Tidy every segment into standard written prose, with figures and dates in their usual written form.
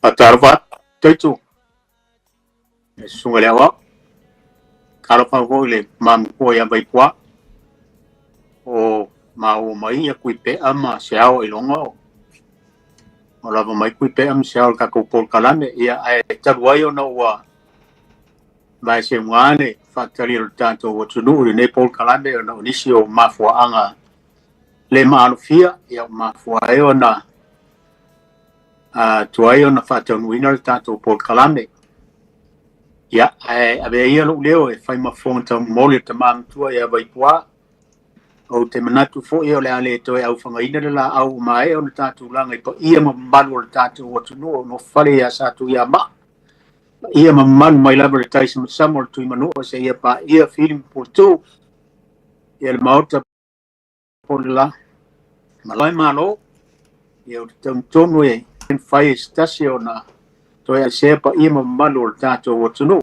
Faatalofa atu Taito le susuga i le aoao. Talofa foi i le mamakua ia Vaipua o maua mai ia Kuipea ma Seao iloga o lava mai Kuipea ma Seao i le tatou polokalame. Ia ae talu ai ona ua vaeseuga le faatali o le tatou atunuu i lenei polokalame ona o nisi o mafuaaga le maalofia, ia ua mafua ai ona tuai ona faataunuuina le tatou polokalame. Ia, ae avea ia lou leo e fai ma fofoga taumomoli o le tama matua ia Vaipua. Ou te manatu foi o le a le toe aufagaina le laau ua maea ona tatou laga i paia ma mamalu o le tatou atunuu o nofofale ia Satuiamaa. Paia ma mamalu mai lava i le taisamasama o le Tuimanua seia paia Fili ma Puletuu, ia le Maota po o le la malae malo. Ia ou te taumatonu e mafai e se tasi ona toe aisea paia ma mamalu o le tatou atunuu.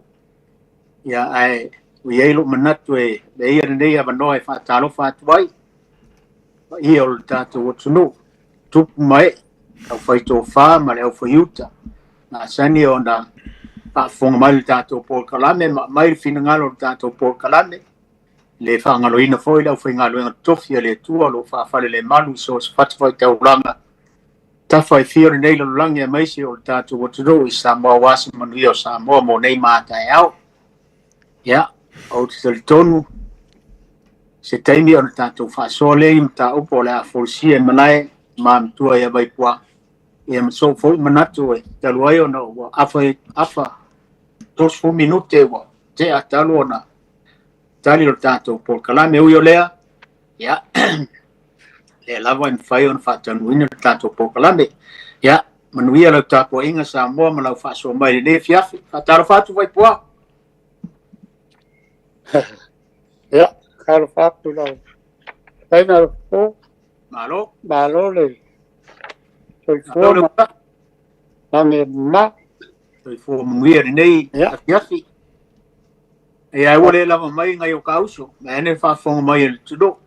Ia ae ua i ai lou manatu e avea ia lenei avanoa e faatalofa atu ai paia o le tatou atunuu, tupu ma ee, le aufaitofa ma le aufaiuta, masani ona faafofoga mai le tatou polokalame ma aumai le finagalo o le tatou polokalame. Le faagaloina foi le aufaigaluega totofi a le Atua o lo o faafalelemalu i so o se fatafaitaulaga tafa e fia o lenei lalolagi aemaise o le tatou atunuu i Samoa aua se manuia o Samoa mo nei ma a taeao. Ia, ou te talitonu se taimi ona tatou faasoa lea i mataupu o le a folasia e malae ma matua ia Vaipua. Ia ma sou foi manatu e talu ai ona ua afa, afa 30 minute ua tea talu ona tali o le tatou polokalame. Ui o lea, ia, lea lava e mafai ona faataunuuina le tatou polokalame. Ia, manuia lau tapuaiga Samoa ma lau faasoa mai i lenei afiafi. Faatalofa atu Vaipua. Ia, talofa atu lau fetalaiga le Fofo. Malo. Malo le soifua ma lagi e mama. Soifua manuia i lenei afiafi. Ia, ua le lava mai ngai o ka uso, ma ene faafofoga mai e le atunuu.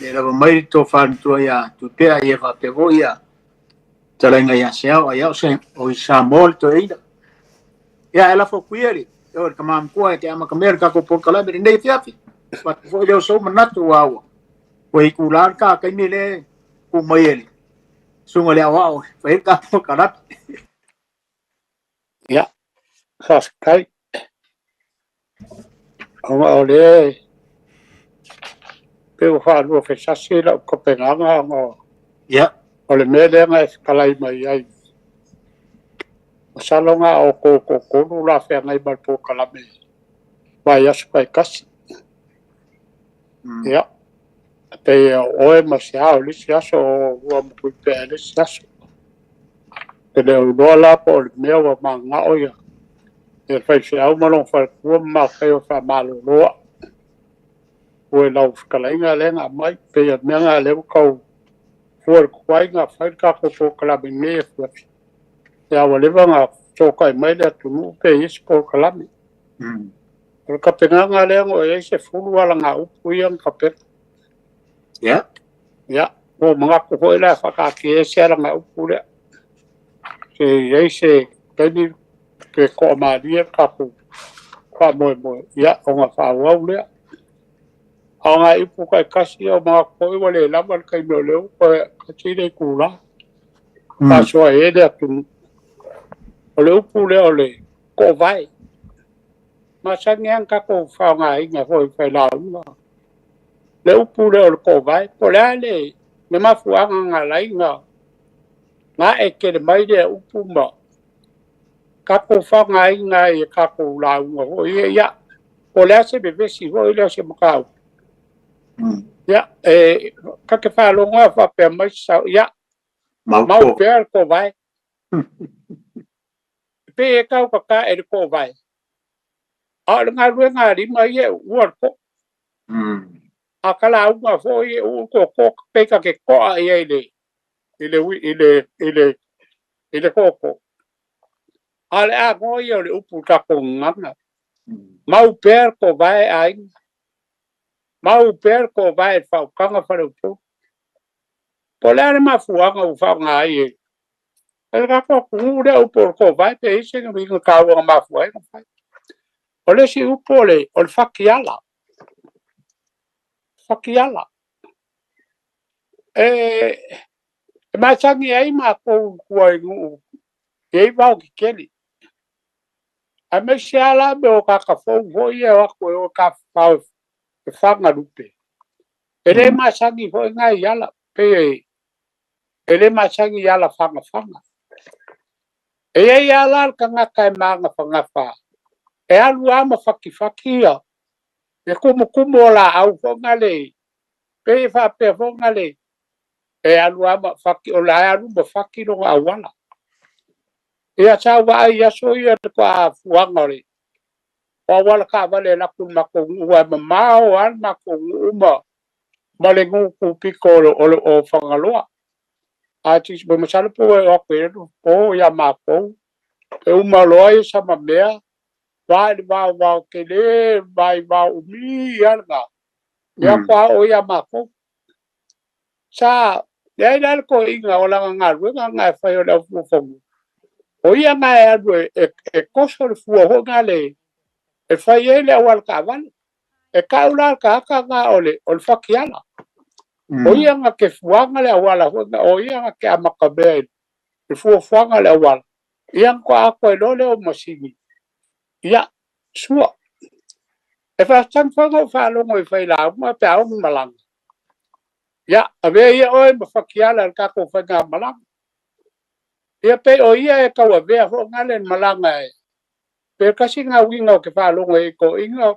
Le lava mai le tofa matua ia Tupea ia faapea foi ia talaiga ia Seao, ai au se o i Samoa le toeaina. Ia, e lafo atu ia le o le tama matua e te amatamea le tatou polokalame i lenei afiafi. Avatu foi lea o sou manatu ua ua. Ua i tula le ta taimi le ku mai e le susuga i le aoao e fai ai le tatou polokalame. Ia, faafetai. Ona o lea pei ua faalua fesasi lau tapenaga ona o le mea lea na e fetalai mai ai. Masalo na o outou toatolu o le a feagai ma le polokalame i vaiaso taitasi. Ia, e pei o oe ma Seao i le isi aso, o oulua ma Tuipea i le isi aso. E le o iloa la po o le mea ua mananao ia le faifeau ma lona faletua ma mafaufau e faamalolo ua i lau fetalaiga lea na aumai. Pei o le mea lena lea ua tau fua atu ai na fai le tatou polokalame nei afiafi. Ia ua leva ona fesootai mai le atunuu pe i ai se polokalame. O le tapenaga lea na oo i ai 10 alagaupu ia na tapena. Ia, ua ou manatu foi la e faataatia ese alagaupu lea. Se i ai se taimi pe toamalie le tatou faamoemoe, ia ona faaauau lea. A o nai upu taitasi ia, ua manatu foi ua le lava le taimi o lea ua toe tasi le itula. Faasoa ai le atunuu. O le upu lea o le toovae. Masani lava ona tatou faaaogaina foi i failauga le upu lea o le toovae. Po o le a le mafuaaga na ala ai ona ae tele mai lea upu ma tatou faaaogaina ai e tatou lauga foi ia. Ia, po o le a se vevesi foi lea o se mataupu. Ia, e ta te faalogo lava faapea mai se sao, ia, mau pea le toovae. E pei e tau tata e le toovae, a o le galuega a lima ia e uua le toa. A ta lauga foi e uu le tootoo, pei ta te toa i ai i le tootoo. A o le agoa ia o le upu tatou gagana. Mau pea le toovae aiga. Mau pea le toovae i le faautaga faleupolu. Po o le a le mafuaaga ua faaaoga ai e E le tatou atunuu lea upu o le toovae pe i ai se uiga taua na mafua ai ona fai. O le isi upu o le fatiala. Fatiala. E masani ai matou i tua i nuu e i ai vao tetele. Aemaise lava la mea o tagata fou foi ia e o atu e o e tafafao e fagalupe. E le masani foi na i ala, pei e le masani i ala fagafaga. E i ai lava la le tagata e magafagafa, e alu lava ma fatifati ia le tumutumu o laau foi na le, pei e faapea foi na le, e alu lava ma fati, o la e alu ma fati lona auala. Ia sa ou vaai i aso ia i le faatoa fuaga o le auala taavale e alu atu i le matou nuu, aua e mamao lava le matou nuu ma le nuu tupito o Fagaloa. Ae masalo pe ua e oo atu i ai po ia matou, e uma loa ia Samamea, va i le vaovao tele, vai vao umi lava lena, ia faatoa oo ia matou. Sa leai la le toeaina o lana galuega lena e fai o le aufuafanua, o ia na e alu e toso le fua foi na le e fai ai le auala taavale. E tau la le tagata lena o le fatiala. O ia na te fuaga le auala foi na, o ia na te amatamea i le fuafuaga o le auala. Ia na toa atoa ai loa lea o masini. Ia, sua. E faafetai foi na ou faalogo i failauga pe a oo ni malaga. Ia, avea ia oe ma fatiala i le tatou faigamalaga. Ia pei o ia e tauavea foi na le malaga e pe tasi na uiga o te faalogo i toeaiina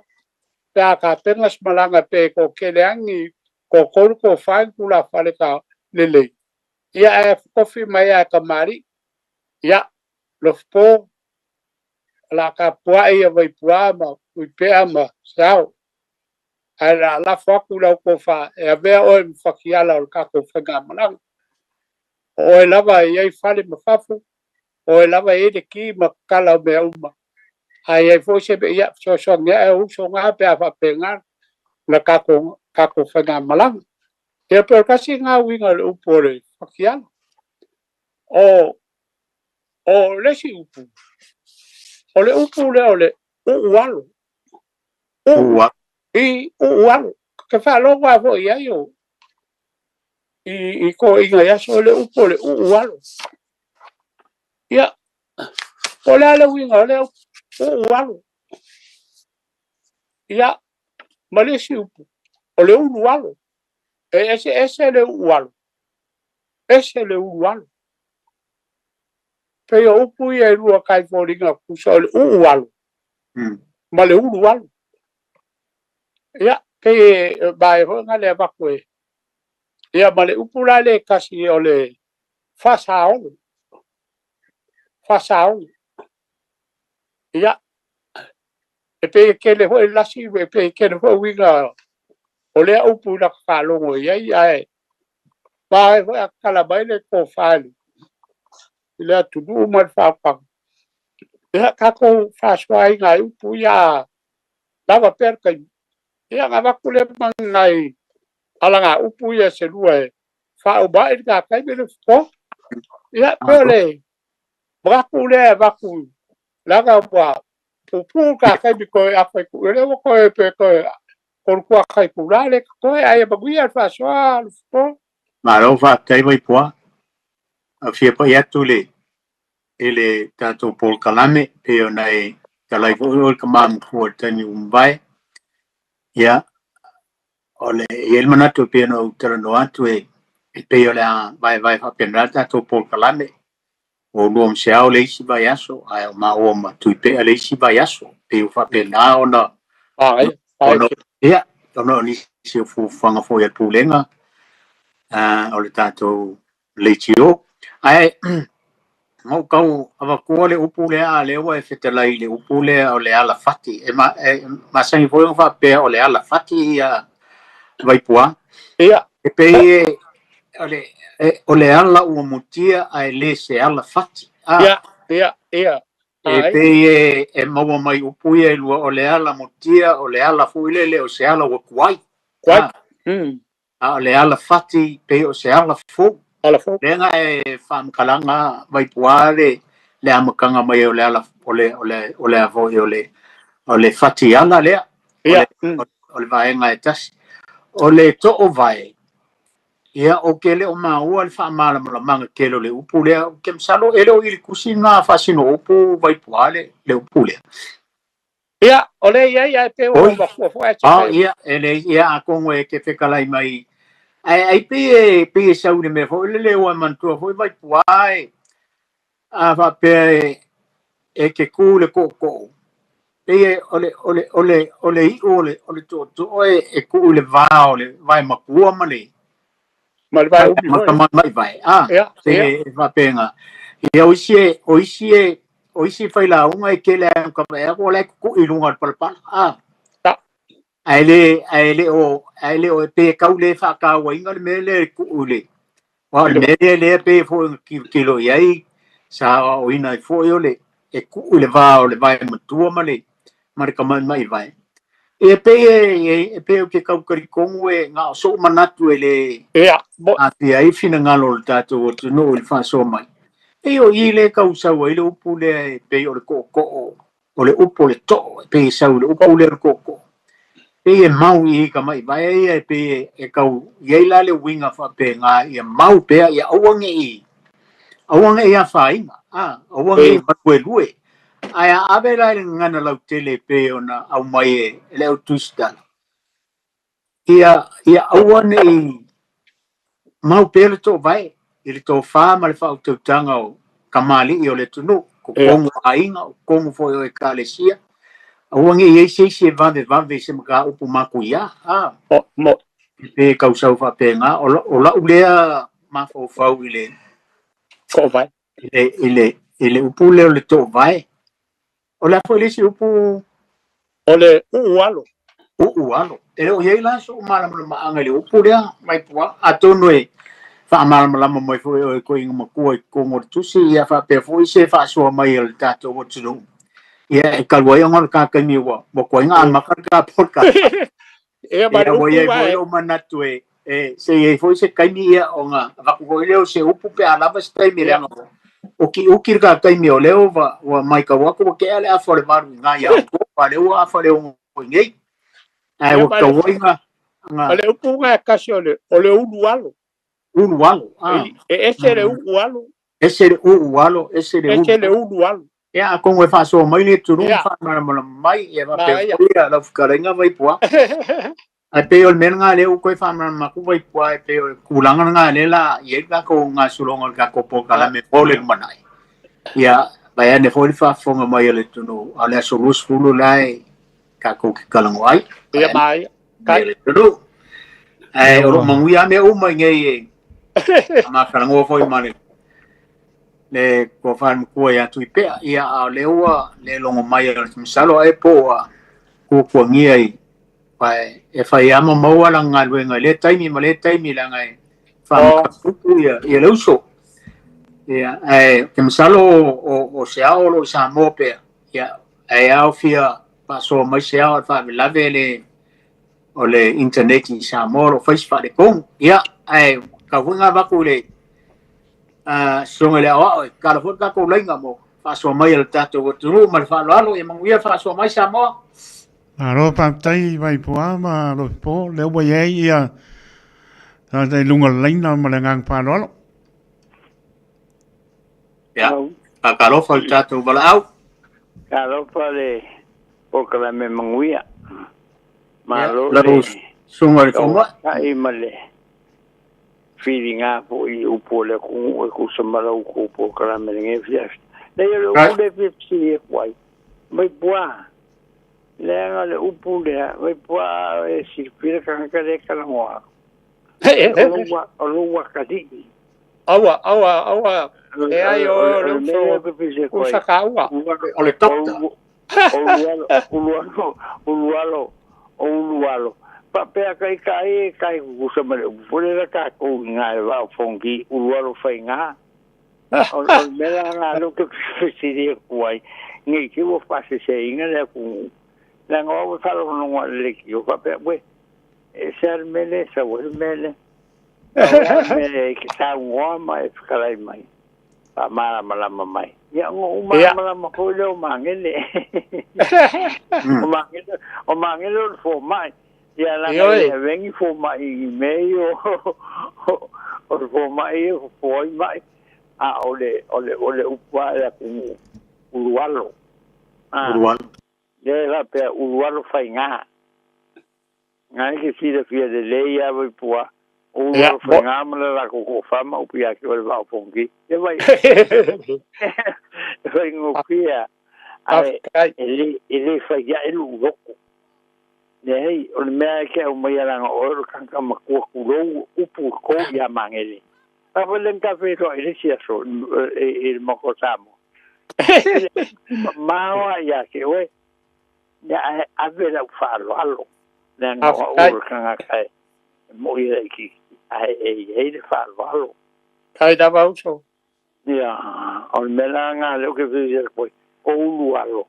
pe a tapena se malaga pe toatele lava ni toatolu toafa ni tulafale ta lelei. Ia ae tofi mai lava e tamalii. Ia, Lofipo, o le a tapuai ia Vaipua ma Tuipea ma Sao. Ae o le a lafo atu i lau tofa e avea oe ma fatiala o le tatou faigamalaga. O oe lava e i ai fale ma fafo, o oe lava e i ai le ki ma tatala o mea uma. A i ai foi se mea, ia fesoasoani ae o uso na pe a faapena la tatou faigamalaga. Ia pe o le tasi lena uiga o le upu o le fatiala. O le isi upu, o le upu lea o le uualo. Ua. I uualo. Ke faalogo lava foi i ai o i toeaiina i aso le upu o le uualo. Ia, po o le a le uiga o lea upu, uualo. Ia, ma le isi upu, o le ulualo. E eseese le uualo, ese le ulualo. Pei o upu ia e lua kai foliga tutusa o le uualo ma le ulualo. Ia, pei e vae foi na le avatu e. Ia, ma le upu la le tasi o le faasaolo. Faasaolo. Ia, e pei e tele foi lasi, e pei e tele foi uiga o lea upu i lata faalogo i ai, ae vae foi a tatala mai le tofa i le atunuu ma le faautaga. Ia, tatou faasoaina ai upu ia lava pea le taimi. Ia, na avatu lea ma nai alaga upu ia se lua e faauma ai lena taimi le fofo. Ia, pe o le manatu lea e avatu leaga ua puupuu ta taimi toe afa i tuu, lea ua toe pe toe tolu kuata itula lea totoe, ae ia manuia le faasoa le fofo. Malo faafetai Vaipua. A fia pai atu le i le tatou polokalame pei ona e talai foi oe le tama matua i le taimi ua mavae. Ia, o le e i ai le manatu pei ona ou talanoa atu e pei o le a vaevae faapena le tatou polokalame. O lua ma Seao le isi vaiaso, ae o maua ma Tuipea le isi vaiaso. Pei ua faapena ona Ai, ona ia, ona o nisi o fuafuaga foi a le Pulega o le tatou leitio. Ae na ou tau avatua le upu lea, a lea ua e fetalai i le upu lea o le alafati. E masani foi ona faapea o le alafati ia Vaipua. Ia. E pei o le ala ua mutia ae le se alafati. Ia, ia, ia. E pei e maua mai upu ia e lua o le ala mutia, o le ala foi lele o se ala ua tuai. Tuai. A o le alafati pei o se ala fou. Ala fou. Lenga e whamkalanga Vaipua le amakanga mai o le ala o le avo o le fatiala lea. Ia. O le vaega e tasi. O le too vai, ia o ke le o maua le whaamalamalamaga tele o le upu lea. Ke masalo e le o ili kusi ngā whasino upu Vaipua le upu lea. Ia, o le ia ia e pe o ma fua fua e Ah, ia, e le ia a kongo e ke whekalai mai. Ai ai pe e sau le mea foi le leo e mantua foi Vaipua e a whapea e ke ku le ko. Pe e o le i o le to to e ku le vā o le vai makua ma le Ma le vai upi ma foi. ka mai vai. Ah, Ia, te ia. e whapenga. Ia o isi e, o isi e, o isi whai la unga e kele a ka e ko le ku i lunga o le palapala. Ah. Ta. Ai le o pe kau le whakawa inga le mele ku ule. Wa le mele le pe fo ki kilo iai sa o ina i fo o le e ku le va o le vai matua ma le kamai mai vai. E pe e pe o ke kau kari kongu e ngā o so manatu e le Ia, mo a te ai fina ngalo le tātou o tunu o le whasoa mai. E o i le kau sau ai le upu le e pe o le ko ko o le upu le to e pe sau le upu le ko ko. Pe e mau i ka mai vai e pe e kau i la le winga fa pe ngā ia mau pea ia auange i auange i a whainga. Ah, auange i matue lue. Ai a ave la le ngana lau tele pe ona au mai e le au tuistala. Ia auane i mau pea le tō vai, i le tō whā ma le whautautanga o kamali i o le tunu, ko kongo ainga, o kongo foi o e kalesia. Auange i eisi eisi e vave vave i se maka upu maku ia. Ah, mo mo pe kausau wha pe ngā, o la ulea mawhaufau i le, ko vai. i le upu leo le tō vai. O la foi le isi upu O le ualo. U alo. E o iei la so malamalama anga le upu lea, mai pua, atonu e whaamalamalama mai foi o e ko inga makua i kongo le tusi, ia whapea foi se whaasua mai o le tātou o tunu. Ia e kalua i onga le kākaimi ua kua inga amaka le kā podcast. Ia ma le Ia ua upu iei foi vai. o manatu e se iei foi se kaimi ia o ngā vaku foi leo se upu pe alava se taimi Ia. leanga o ki uki le kākaimi o leo wa mai ka wako wa ke ale afa le maru i ngā ia o pa leo afa le ongo i nei. Ai Ia ua ma le kawai ngā o le upu nga kasi o le ulu alo. Ulu alo. Ah. E ese le ulu alo. Ese le ulu alo, ese le Ese ulu. le ulu alo. Ia a kongo e whasoa mai le tunu Ia. whaamalamalama mai ia Ma wapea ia. foi ia lau whakarenga vai pua. Ai pe o le mea ngā leo koe whaamalamalama ku vai pua e pe o le kulanga ngā le la ia i kako ngā sulonga o le kako pōka la me pole manai. Ia vai ane foi le whaafonga mai o le tunu a le aso lus fulu lai kako ki kalango ai. Ia ma ia. Kai le tunu. Ai o lo manguia me uma i ngei e ma kalango foi ma le ko whan kua ia tui pea ia a le ua le longo mai o le misalo e po a ku kua ngia i pai e whai ama maua la ngā luenga le taimi ma le taimi la ngai whamakapuku ia le uso ia e te misalo o se ao lo i Samoa pea ia e ao fia pasoa mai se ao wha lave le o le internet i Samoa lo whais wha le kong ia e ka hunga vaku le songa le ao e kala foi ka ko leinga mo whasoa mai le tātou o tunu ma le whaaloalo e manguia whasoa mai Samoa. Alo pātai vai pua ma lo po le ua iai ia tā lunga leina ma le ngang pāloalo. Ia, whakalofa le tātou wala au. Kalofa le polokalame manuia. Malo Lau le sunga le whamua. kai ma le filiga foʻi upu o le atunuu e kusa ma lau kou polokalame lenei fiafi. Lei o le upu le fiafisili aku ai. Mai puā. Leaga le upu lea, mai puā e silafia tagata le kalagoa aku. O lou akalii. Aua, aua, aua. E ai o le O le mea uso pe pise koe. usa ka ua. O le doctor. Ulualo, ulualo, ulualo, o ulualo. Pa pea kai kai kai kusa ma le upu le la kākou i ngā e vao fongi, ulualo whai ngā. O mea ngā lo ke fisiri e kuai. Ngai ki ua whase se inga le aku. La ngā wa whalo ngā le ki o papea, we, e se ar mele, sa wa mele. Pau lava le mea e te saunoa ma e fetalai mai, faamalamalama mai. Ia, ona ou malamalama foi lea o Magele. O Magele, o Magele o le fomai. Ia, leaga e le avea ni fomai i mea ia o le fomai ia e fofo ai mai, a o le, o le, o le upu lava a le atunuu, ulualo. Ulualo. Lea e faapea, ulualo faiga. Na e te silafia lelei lava i Puaa, o Ulualofaiga ma le latou toafa ma upu ia te oe le Vaa o Fonoti. E vai, e faigofie lava, ae e le, e le fai ae lou loto. Leai, o le mea e te aumaia leaga o oe o le tagata matua tulou upu i to ia Magele. A foi lea na ta feiloai i le isi aso i le Maota o Samoa. Mamao lava ia te oe. Ia ae ave lau faaaloalo, leaga o au o le tagata e moi e laitiiti, ae e i ai le faaaloalo. Faafetai lava uso. Ia, o le mea la lena lea ou te fesili atu ai, o ulualo.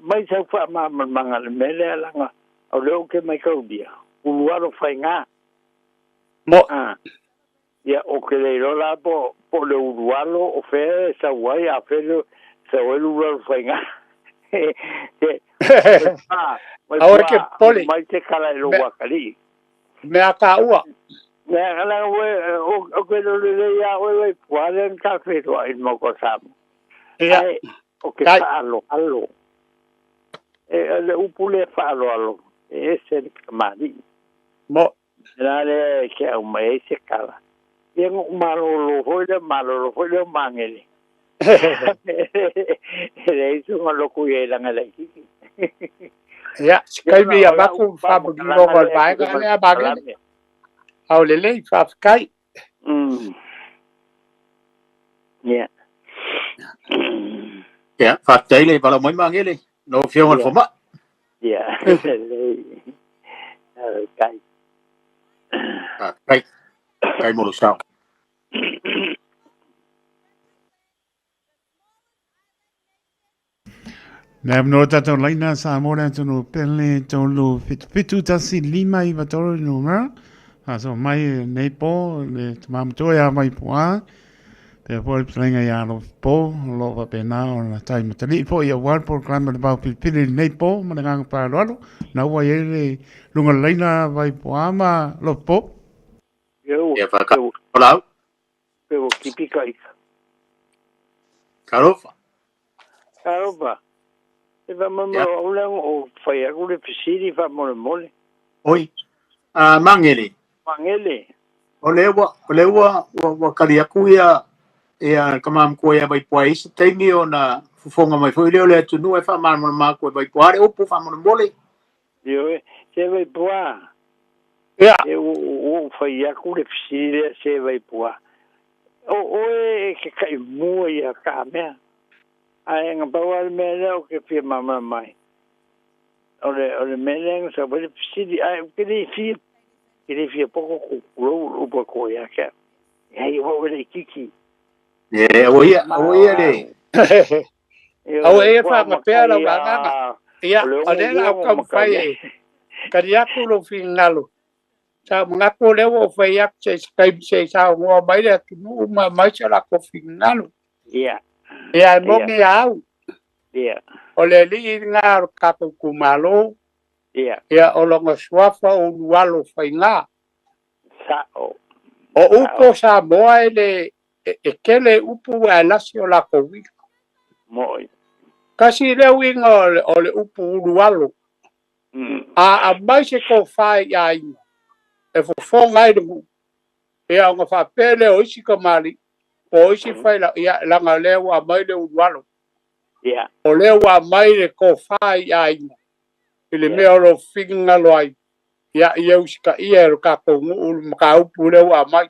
Mai sau faamalamalamaga i le mea lea, leaga o lea ou te mataulia, ulualo faiga. Mo. A, ia, ou te le iloa la po o le ulualo o fea e sau ai, a o fea e sau ai le ulualo faiga. Te, Aua e te popole. Mai te kala i lou atalii. Mea taua. Mea kala ue, o ke lole le ia oe wai pua le an ka whenua i moko samu. Ia. Ai, o ke whaaloalo. E, le upu le whaaloalo, e ese le kamali'i. Mo. La lea e ke au mai ai se kala. Ia ngo'u malolo foi lea, malolo foi lea o Magele. E leai sona lotu i ai leaga e laitiiti. Ia, se taimi i avatu faamaninoga o le vaega lea Magele. Ao lelei, faafetai. Ia. Ia, faafetai le valaau mai Magele, lau Afioga i le Fomai. Ia, lelei. Faafetai. Faafetai. Faafetai mo lou sao. Le avanoa tatou laina Samoa le atunuu pele 3 7 7 1 5 9 3 le numera. Faasoa mai lenei po le tama matua ia Vaipuā pea foi le fetalaiga ia Alofipo o lo o faapena ona tai matalii foi aua le polokalame o le Vao Filifili i lenei po ma le agaga faaaloalo. Na ua i ai le luga o le laina Vaipuā ma Alofipo. Ia whakaolau. Pe ua kipi ka ika. Talofa. Talofa. E whamama o au o whai aku le fesili whamolemole. Oi. A Mangele. Mangele. O le ua, o le ua, ua, ua kali aku ia, ia ka mamakua ia Vaipoa i se taimi ona fofoga mai foi lea o le atunuu e faamalamalama aku e Vaipoa le upu faamolemole. Ioe, se Vaipoa. Ia. E ua ou fai aku le fesili lea se Vaipoa. O oe e ke kai mua ia ka mea. Ae na pau lava le mea lea ou te fia malamalama ai. O le, o le mea lea na sau ai le fesili, ae ou te le fia, te le fia poto tulou le upu a koe ia te au. Leai, o au e laitiiti. E, aua ia, aua ia le... Aua ia faagapea lau agaga. Ia, o lea la ou taumafai e tali atu lou finagalo. Sa ou manatu o lea ua ou fai atu se i taimi se i saunoa mai le atunuu ma aumai so latou finagalo. Ia. Ia, e moni a au. Ia. O le alii lena o le tatou itumalo. Ia. Ia, o lona suafa o Ulualo Faiga. Sa'o. O upu o Samoa e le e tele upu ae lasi o latou uiga. Mo'i. Tasi lea uiga o le upu ulualo. A aumai se tofa i aiga e fofoga ai le nuu, ia ona faapea lea o isi tamalii po o isi faila, ia leaga o lea ua aumai le ulualo. Ia. O lea ua aumai le tofa i aiga i le mea o lo o finagalo ai, ia ia usitaia e lo tatou nuu le mataupu lea ua aumai.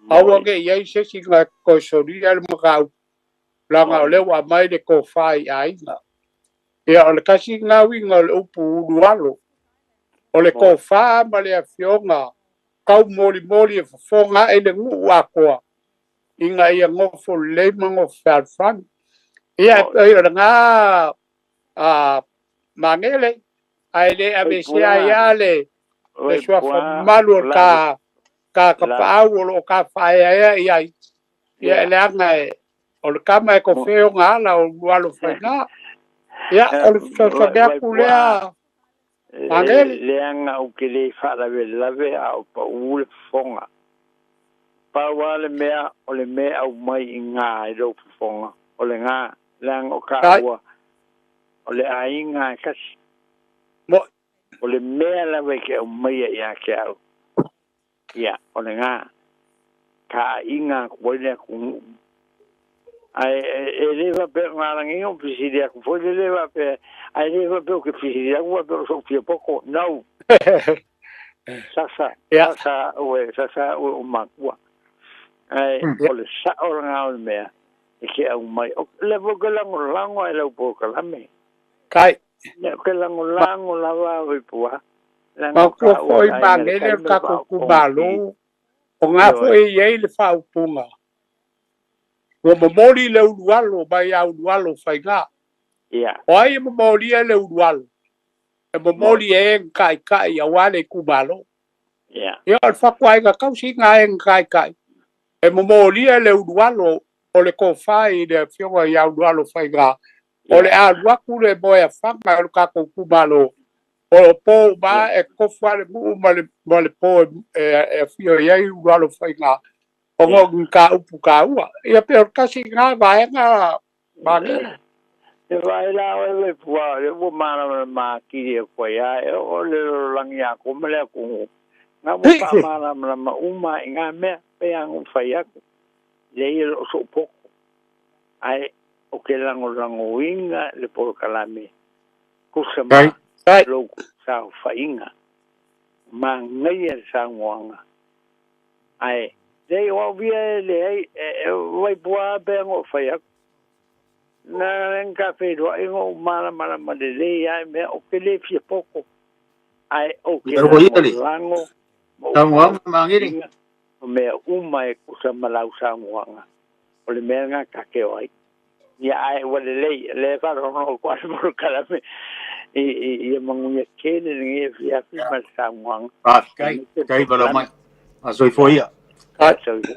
Aua ne i i ai se isi na toe solia le mataupu, leaga o lea ua aumai le tofa i aiga. Ia, o le tasi lena uiga o le upu ulualo, o le tofa ma le afioga taumolimoli e fofoga ae le nuu atoa ina ia nofo lelei ma nofo fealofani. Ia, e pei o lena Magele, ae le aveesea ai lava le suafa mamalu o le ta Ka kapaau o loo ka faaeaea i ai. Ia e leaga e o le kama e kofē oga ala o Ulualo Faigā. Ia o le fesoasoani atu lea Magele. Leaga ou te lē faalavelave a o paʻū le fofoga. Pau a le mea o le mea aumai i gā i lou fofoga o le gā leaga o taua o le aiga e tasi. O le mea lava e te aumaia iā te au, ia, o le gā, ka aiga atu ai le atunuu. Ae e le faapea o galagiga o fesili atu foi le le faapea, ae le faapea ou te fesili atu faapea o so'u fia poto. No. Sasa, sasa a'u e, sasa a'u e o matua. Ae o le sa'o lagā o le mea e te aumai. O le foi ke lagolago ai lau polokalame. Kai. Ia ou te lagolago lava Vaipua. Manatua foi Magele o le tatou itumalo, o na foi e i ai le faaupuga, ua momoli le ulualo mai ia Ulualo Faigā. O ai e momolia le ulualo? E momoli e e na taitai aua le itumalo. Ia o le fatuaiga tausiga e na taitai, e momolia le ulualo o le tofa i le afioga ia Ulualo Faigā, o le a alu atu le moeafaga o le tatou itumalo, o po uma e tofu lava le nuu ma le po e afio i ai Ulualo Faigā, ona o ni mataupu taua. Ia pei o le tasi lena vaega Magele. E vaai la oe Vaipua, o lea ua malamalama atili atu ai lava, e oo i le lalolagi atoa ma le atunuu, na ua faamalamalama uma i ngā mea, pei lava ona ou fai atu, leai e le o so'u poto, ae ou te lagolagoina le polokalame tusa ma lou saofaiga. Manaia le saunoaga, ae leai o au ia e leai, e Vaipua lava pei ona ou fai atu, na lea na ta feiloai na ou malamalama lelei lava i mea, ou te le fia poto, ae ou te lagolago ma ou faaupuina o mea uma e tusa ma lau saunoaga, o le mea lena ta te o ai. Ia ae ua lelei, o lea e faalogologo atu lava le polokalame ia manuia tele lenei afiafi ma le saunoaga. Faafetai, faafetai valaau mai. Soifua ia. Soifua.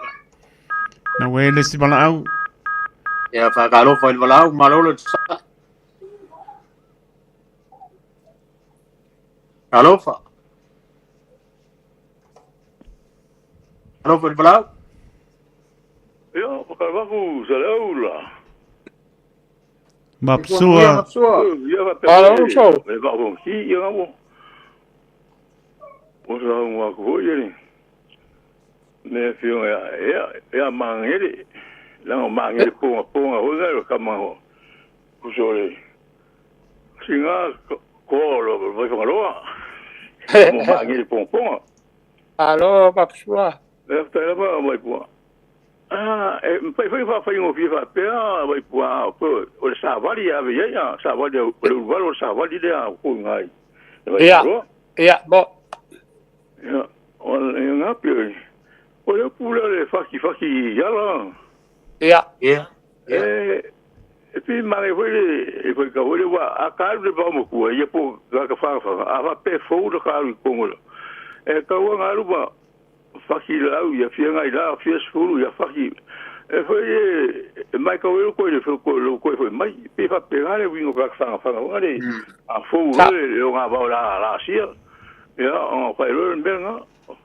Na ue le isi valaau. Ia faatalofa i le valaau, malo le onosai. Talofa. Talofa i le valaau. Ia, whakarawaku sa le aula. Mapsua. Ia whapea e whaahong ki ia ngā O sa ngā kuhoi e me whionga ia, ia mangere. Langa mangere ponga ponga hoi ngai o kama ho. Kuso le. Singa ko lo vai whangaloa. Mo mangere ponga ponga. Alo, Mapsua. E tai lava mai pua. Ah, e fai fai fa fai ngo fi fa pe a vai pua po o le savali a ve ia savali o le ulualo o le savali lea ko ngai. Ia. Ia, mo. Ia, o le ngapi o o le upu lea le faki faki ala. Ia. Ia. E e pi mare foi le e foi ka foi le wa a ka alu le vao makua ia po ka ka whanga whanga a fa pe fou le ka alu i kongo la. E kaua ngā alu ma faki lau ia fia ngai la fia sefulu ia faki e foi e e mai kau e koe le foi koe lo koe foi mai pe fa pe ngā le wingo ka whanga whanga whanga le a fou le le o ngā vao la la sia ia o whai lo le mea ngā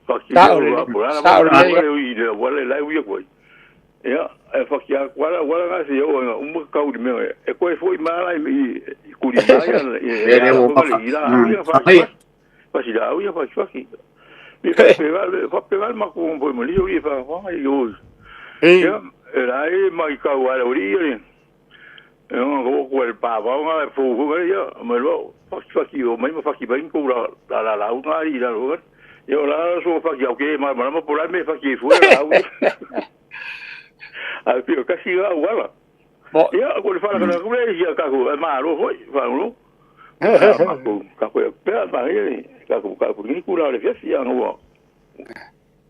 faki le o po la Sao la le le i le wale lai uia koe ia e faki a wala wala ngā se o ngā umu kau di mea e koe foi mai la i kuri mai E e le ala o foi mafa. le i la ia faki faki la ia faki faki Mi faapea le makou foi ma lio ia whawhanga i oi. Ia, e la e mai kau ala uri ia ni. E nga ko ko le pa va nga e fu fu ia, ma lo faki faki o mai ma faki mai ko la la la la nga i la lo. Ia o la so faki au ke ma ma po la me faki fu la au. A pio kasi ga wala. Ia ko le fala kana ko le ia ka ko ma ro foi fa lo. Ma ko ka ko pe ma ia ka ko ka ko ni ku la le fiasi ia ngo.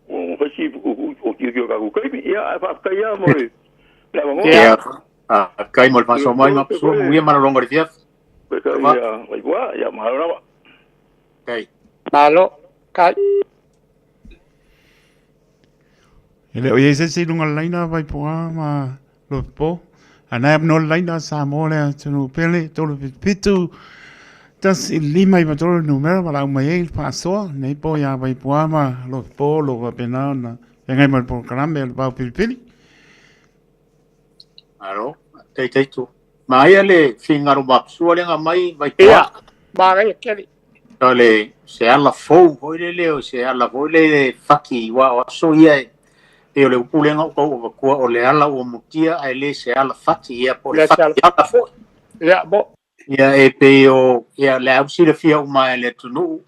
O fasi o ki ki ka ko kai ia fa ka ia mo le. La mo. Ia, a kai mo le whasoa mai Mapsua, muia mana longa le fiafi. Ka ia vai wa ia ma ra. Kai. Malo. Kai. E le o i ai se isi i luga o le laina Vaipuā ma Lofipo. A na e avanoa le laina Samoa le atunuu pele 377 1 5 9 3 le numera valaau mai ai le faasoa nei po iā Vaipuā ma Lofipo o lo o faapena ona feagai ma le polokalame o le Vao Filifili. Malo, faafetai Taito. Manaia le finagalo mapusua lea na aumai Vaipuā. Ia, manaia tele. O le se ala fou foi lele, o se ala foi lele faki aua o aso ia e pei o le upu lea na ou tau avatua o le ala ua mutia ae le se ala fati ia po o le fati ala foi. Ia, mo. Ia e pei o ia le au silafia uma e le atunuu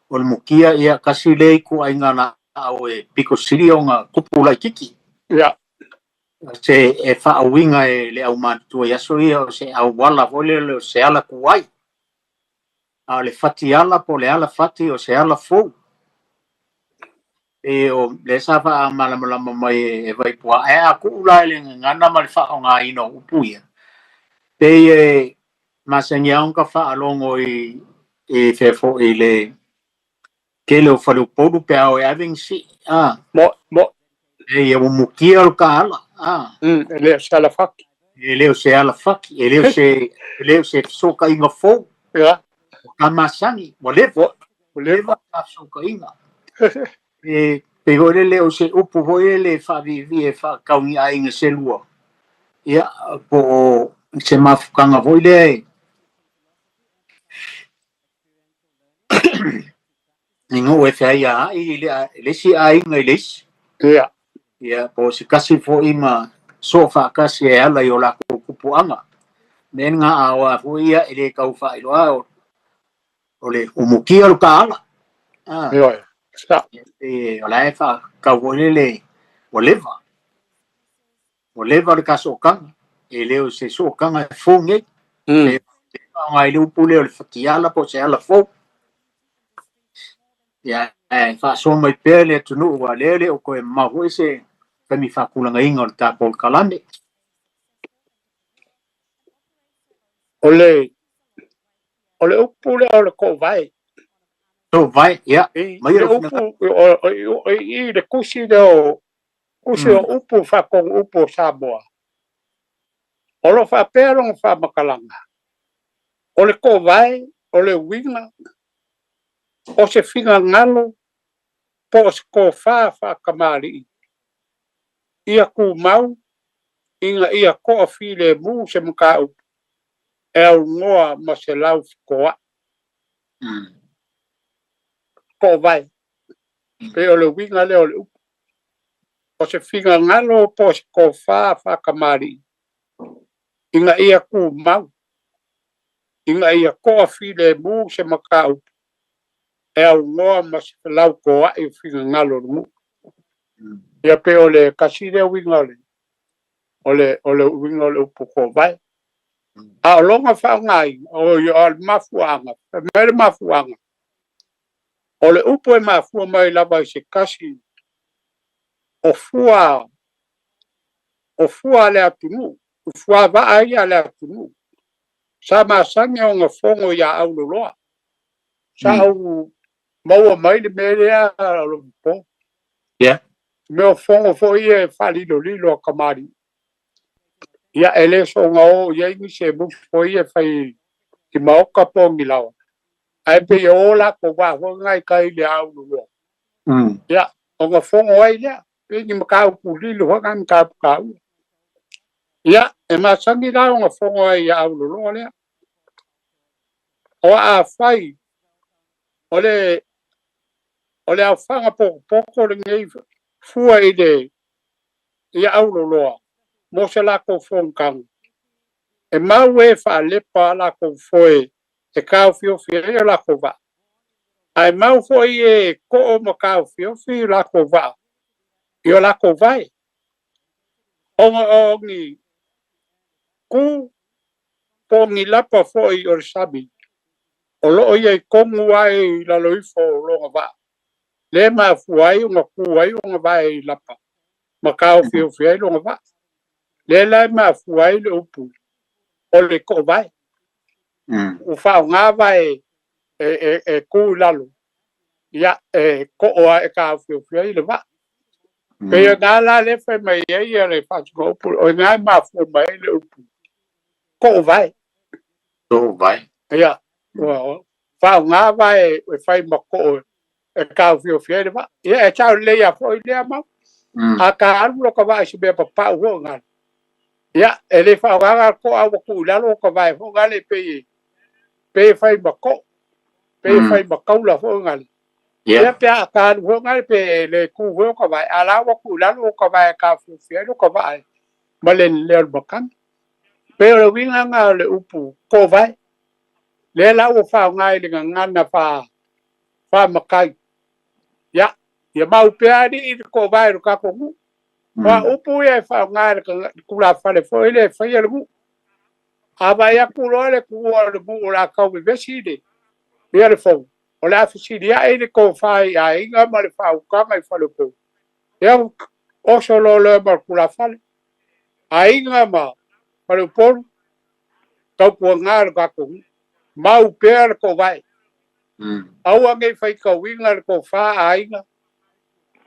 o le mutia ia kasi lea ituaiga laau e pito sili ona tupu laitiiti. Ia. Se e faauiga e le aumatutua i aso ia o se auala foi lele o se ala tuai. A o le fati ala po o le ala fati o se ala fou. E o lea sa faamalamalama mai e Vaipuā, ae a tuu la i le gagana ma le faaaogaina o upu ia, pei e masani lava ona ta faalogo i fea foi i le tele o faleupolu pe a o e ave ni sii, a. Mo, mo. E ia ua mutia lo ta ala, a. E le o se ala fati. E le o se ala fati, e le o se, e le o se fesootaiga fou. Ia. Ua ta masani, ua leva. Ua leva ta fesootaiga. E pei foi lele o se upu foi lele e faaviivii e faatauniaaiga se lua, ia, po o se mafutaga foi lea e ina ua e feaiaai i le isi aiga i le isi. Ia. Ia, po o se tasi foi ma soo faatasi e ala i o latou tupuaga. Mea na aoa foi ia e le tau faailoa o le umutia o le ta ala. Ah. Ioe. Sa. E, o la e faatau foi lele ua leva. Ua leva le ta sootaga, e le o se sootaga e fou nei. E faaaoga ai le upu lea o le fatiala po o se ala fou. Ia, ae faasoa mai pea le atunuu aua lea e le o toe mamao foi se taimi faatulagaina o le ta polokalame. O le o le upu lea o le toovae. Toovae, ia. I le upu i le tusi lea o Tusi o upu faatonu upu o Samoa, o lo o faapea lona faamatalaga, o le toovae, o le uiga, o se finagalo po o se tofa faatamalii ia tumau ina ia toafilemu se mataupu e aunoa ma se laufetoai. Toovae, pei o le uiga lea o le upu. O se finagalo po o se tofa faatamalii ina ia tumau, ina ia toafilemu se mataupu e aunoa ma se felautoa'i o finagalo o le nuu. Ia pei o le tasi lea uiga o le o le o le uiga o le upu toovae. A o lona faaaogaina, oi o le mafuaaga, fai mai le mafuaaga, o le upu e mafua mai lava i se tasi o fua o fua a le atunuu, o fuavaa ia a le atunuu. Sa masani ona fono iā Auloloa. Sa ou maua mai le mea lea o Lofipo. Yeah. Mea o fono foi ia e faalilolilo a tamalii. Ia, e le soona o i ai nisi e musu foi ia e fai i maota po o ni laoa. Ae pei e o latou vaa foi lena i tai i le Auloloa. Ia, ona fono ai lea, pei ni mataupu lilo foi na mataupu taua. Ia, e masani la ona fono ai ia Auloloa lea. O afai o le o le aofaga potopoto lenei fua i le ia Auloloa mo se latou fonotaga, e mau e faalepa a latou foe e taofiofi ai o latou vaa, ae mau foi e too ma taofiofi o latou vaa i o latou vae, ona o ni ku po o ni lapa foi o le sami o lo o i ai tonu lava i lalo ifo o lona vaa, lea e mafua ai ona ku ai ona vae i lapa ma taofiofi ai lona vaa. Lea la e mafua ai le upu o le toovae. Ua faaaoga vae e ku i lalo, ia, e too lava e taofiofi ai le vaa. Pei o nā la le fai mai ai ia le faatinoga upu, o i ina e mafua mai ai le upu toovae. Toovae. Ia, ua faaaoga vae e fai ma too e taofiofi ai le vaa. Ia, e sao lelei lava foi lea mau. A ta alu lota vaa i se mea papau foi gale, ia, e le faaaogaina le toa a ua tuu i lalo lota vae foi gale pei e fai ma too, pei e fai ma taula foi gale. Ia, pe a ta alu foi gale pe le tu foi lota vae, a o la ua tuu i lalo lota vae e taofiofi ai lota vaa ma le lelea o le makani. Pei o le uiga lena o le upu toovae. Lea la ua faaaoga i le gagana faamatai. Ia, ia mau pea alii le toovae o le tatou nuu. O a upu ia e faaaoga e le tulafale foi lea e faia le nuu. A vaai atu loa le tuua o le nuu o le a tau vevesi le ia le fou, o le a fesiliai le tofa i aiga ma le faautaga i faleupolu. Ia, oso loa loa ma le tulafale, aiga ma faleupolu, tautuaga le tatou nuu. Mau pea le toovae. Aua ne i faitauina le tofa a aiga,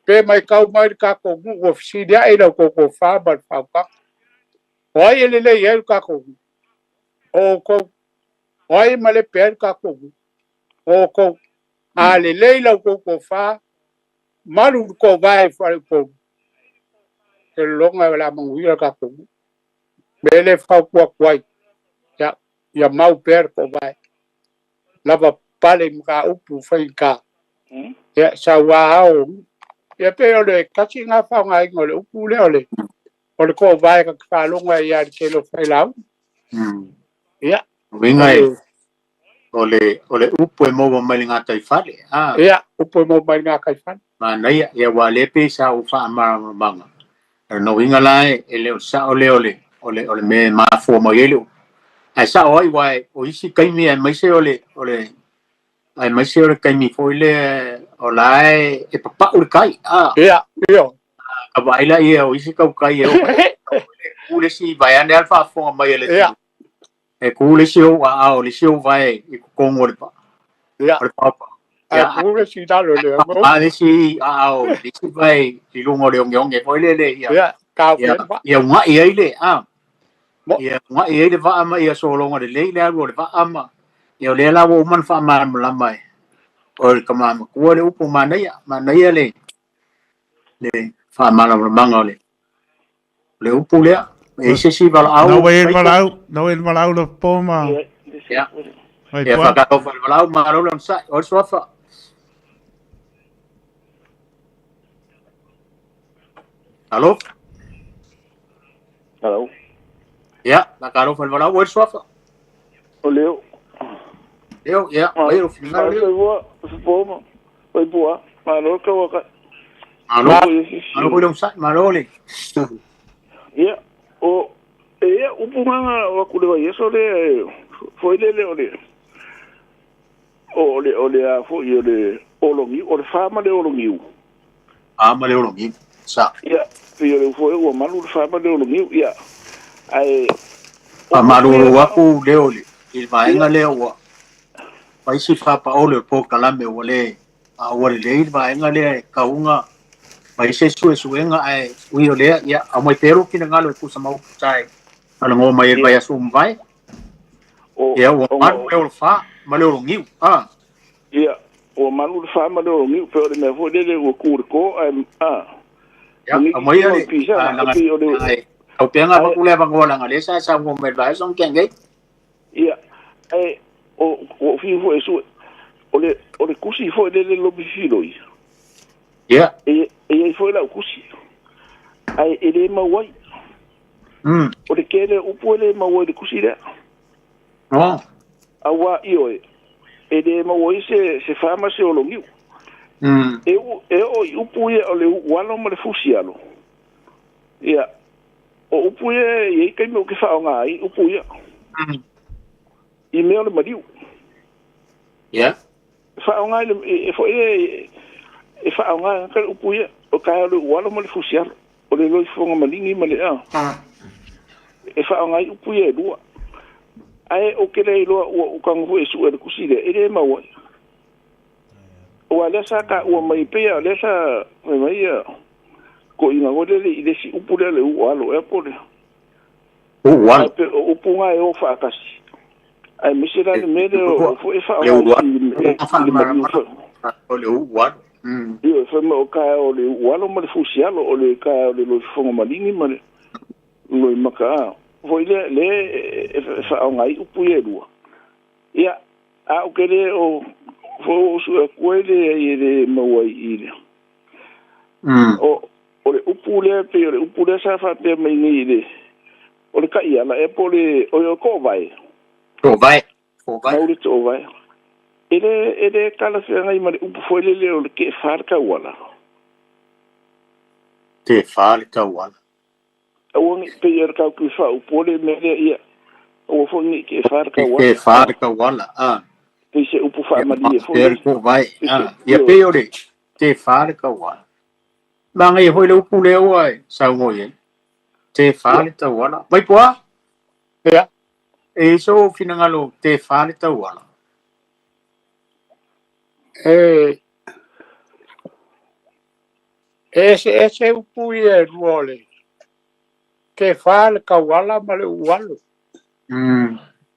pe matau mai le tatou nuu ua fesiliai la outou tofa ma le faautaga. O ai e lelei ai le tatou nuu? O outou. O ai e malepe ai le tatou nuu? O outou. A lelei la outou tofa, malu le toovae i faleupolu, ou te lagona o le a manuia le tatou nuu. O le mea lea e fautua atu ai, ia, ia mau pea le toovae. Lava papale i mataupu faigata, ia saua ao o nuu. Ia pei o le tasi lena faaaogaina o le upu lea o le o le toovae ta te faalogo ai lava i le tele o failauga. Ia. Uiga e o le upu e maua mai le gataifale. Ia, upu e maua mai le gataifale. Manaia, ia aua o lea pei sa ou faamalamalamaga. O lona uiga la e le o le sao lea o le mea e mafua mai ai le upu. Ae sao ai aua o isi taimi aemaise o le aemaise o le taimi foi lea o la e papau le tai. Ia, ia. Ka vaai laia o isi tautai e oo mai e ku le isi vaeane lava le faafofoga mai a le atunuu. E ku le isi ou aao, le isi ou vae i totonu o le paa. O le paopao. Ae ku le isi i lalo i le A le isi aao, le isi vae i luga o le ogeoge foi lele ia. Ia, taofi ai le vaa. Ia uga'i ai le, ia uga'i ai le vaa ma ia sologa lelei le alu o le vaa ma, ia o lea la ua uma ona faamalamalama e o le tama matua le upu manaia, manaia le faamalamalamaga o le upu lea. E i ai se isi valaau? Na ua i le valaau, na ua i le valaau le po ma. Ia. Ia faatalofa i le valaau, malo le onosai. O le suafa. Alo? Hello. Ia, faatalofa i le valaau, o le suafa. O Leo. Leo, ia, mai lou finagalo Leo. Po ma, Vaipua, malo le tauakai. Malo, malo foi le onosai, malo le. Ia, o, e ia upu nganga o aku le vaiaso le, foi lele o le, o le, o le a foi o le ologiu, o le wha ma le ologiu. A ma le ologiu, sa. Ia, pei o le foi ua malu le wha ma le ologiu, ia. Ae, Faamalulu aku Leo i le vaega lea ua fai si faapaole o le polokalame ua le a ua lelei le vaega lea e kauga fai se suesuega ae ui o lea ia aumai pea lou finagalo e tusa ma upu sa e talanoa mai ai i le vaiaso ua mavae. Ia ua malu le olofa ma le ologiu. Ia, ua malu le fa ma le ologiu pei o le mea foi lele ua tu i le to ae a. Ia, aumaia le taupeaga avatu le avanoa leaga o lea sa e saunoa mai i le vaiaso na tea nei. Ia, ae ua ou fiu foi e sue, o le tusi foi lele lomi filoi. Ia. E i ai foi lau tusi, ae e le mau ai. O le tele o upu e le mau ai i le tusi lea. Aua ioe, e le maua ai se fa ma se ologiu. E oo i upu ia o le ualo ma le fusi alo. Ia, o upu ia e i ai taimi ou te faaaoga ai upu ia. I mea o le maliu. Ia. Faaaoga i le, e foi e, e faaaoga e le upu ia, o ka o le ualo ma le fusi alo. O le loifofoga maligi ma le a. E faaaoga ai upu ia e lua. Ae ou te le iloa ua ou tago foi e sue le tusi lea, e le mau ai. Aua lea sa taua mai pei lava o lea sa fai mai ia Koʻiga foi lele i le isi upu lea le uʻualo ea po o le Uʻualo. Ae pei o upu gā e o faatasi, aemaise la le mea lea o foi e Le faaaoga ulualo i le maliu foi. O le uʻualo. Ioe, fai mai o taeao o le uʻualo ma le fusialo, o le taeao o le loifofoga maligi ma le loimaka a foi lea lea e faaaoga ai upu ia e lua. Ia, a ou ke le o foi ua ou sue atu ai leai e le maua ai i le o le upu lea pei o le upu lea sa faapea mai nei i le o le taiala ea po o le oi o le toovae. Toovae. Toovae. Mau le toovae. E le talafeagai ma le upu foi lele o le teefā le tauala. Teefā le tauala. Aua ne i pei o le tatou faaupu le mea lea, ia aua foi ne i teefā le tauala. Teefā le tauala, a. Pei se upu faamalie foi lele. Toovae, a. Ia pei o le teefā le tauala. Manaia foi le upu lea ua e saunoa i ai. Teefā le tauala. Vaipoa? Ia. E i ai sou finagalo teefā le tauala? E eseese upu ia e lua o le teefā le tauala ma le ualo.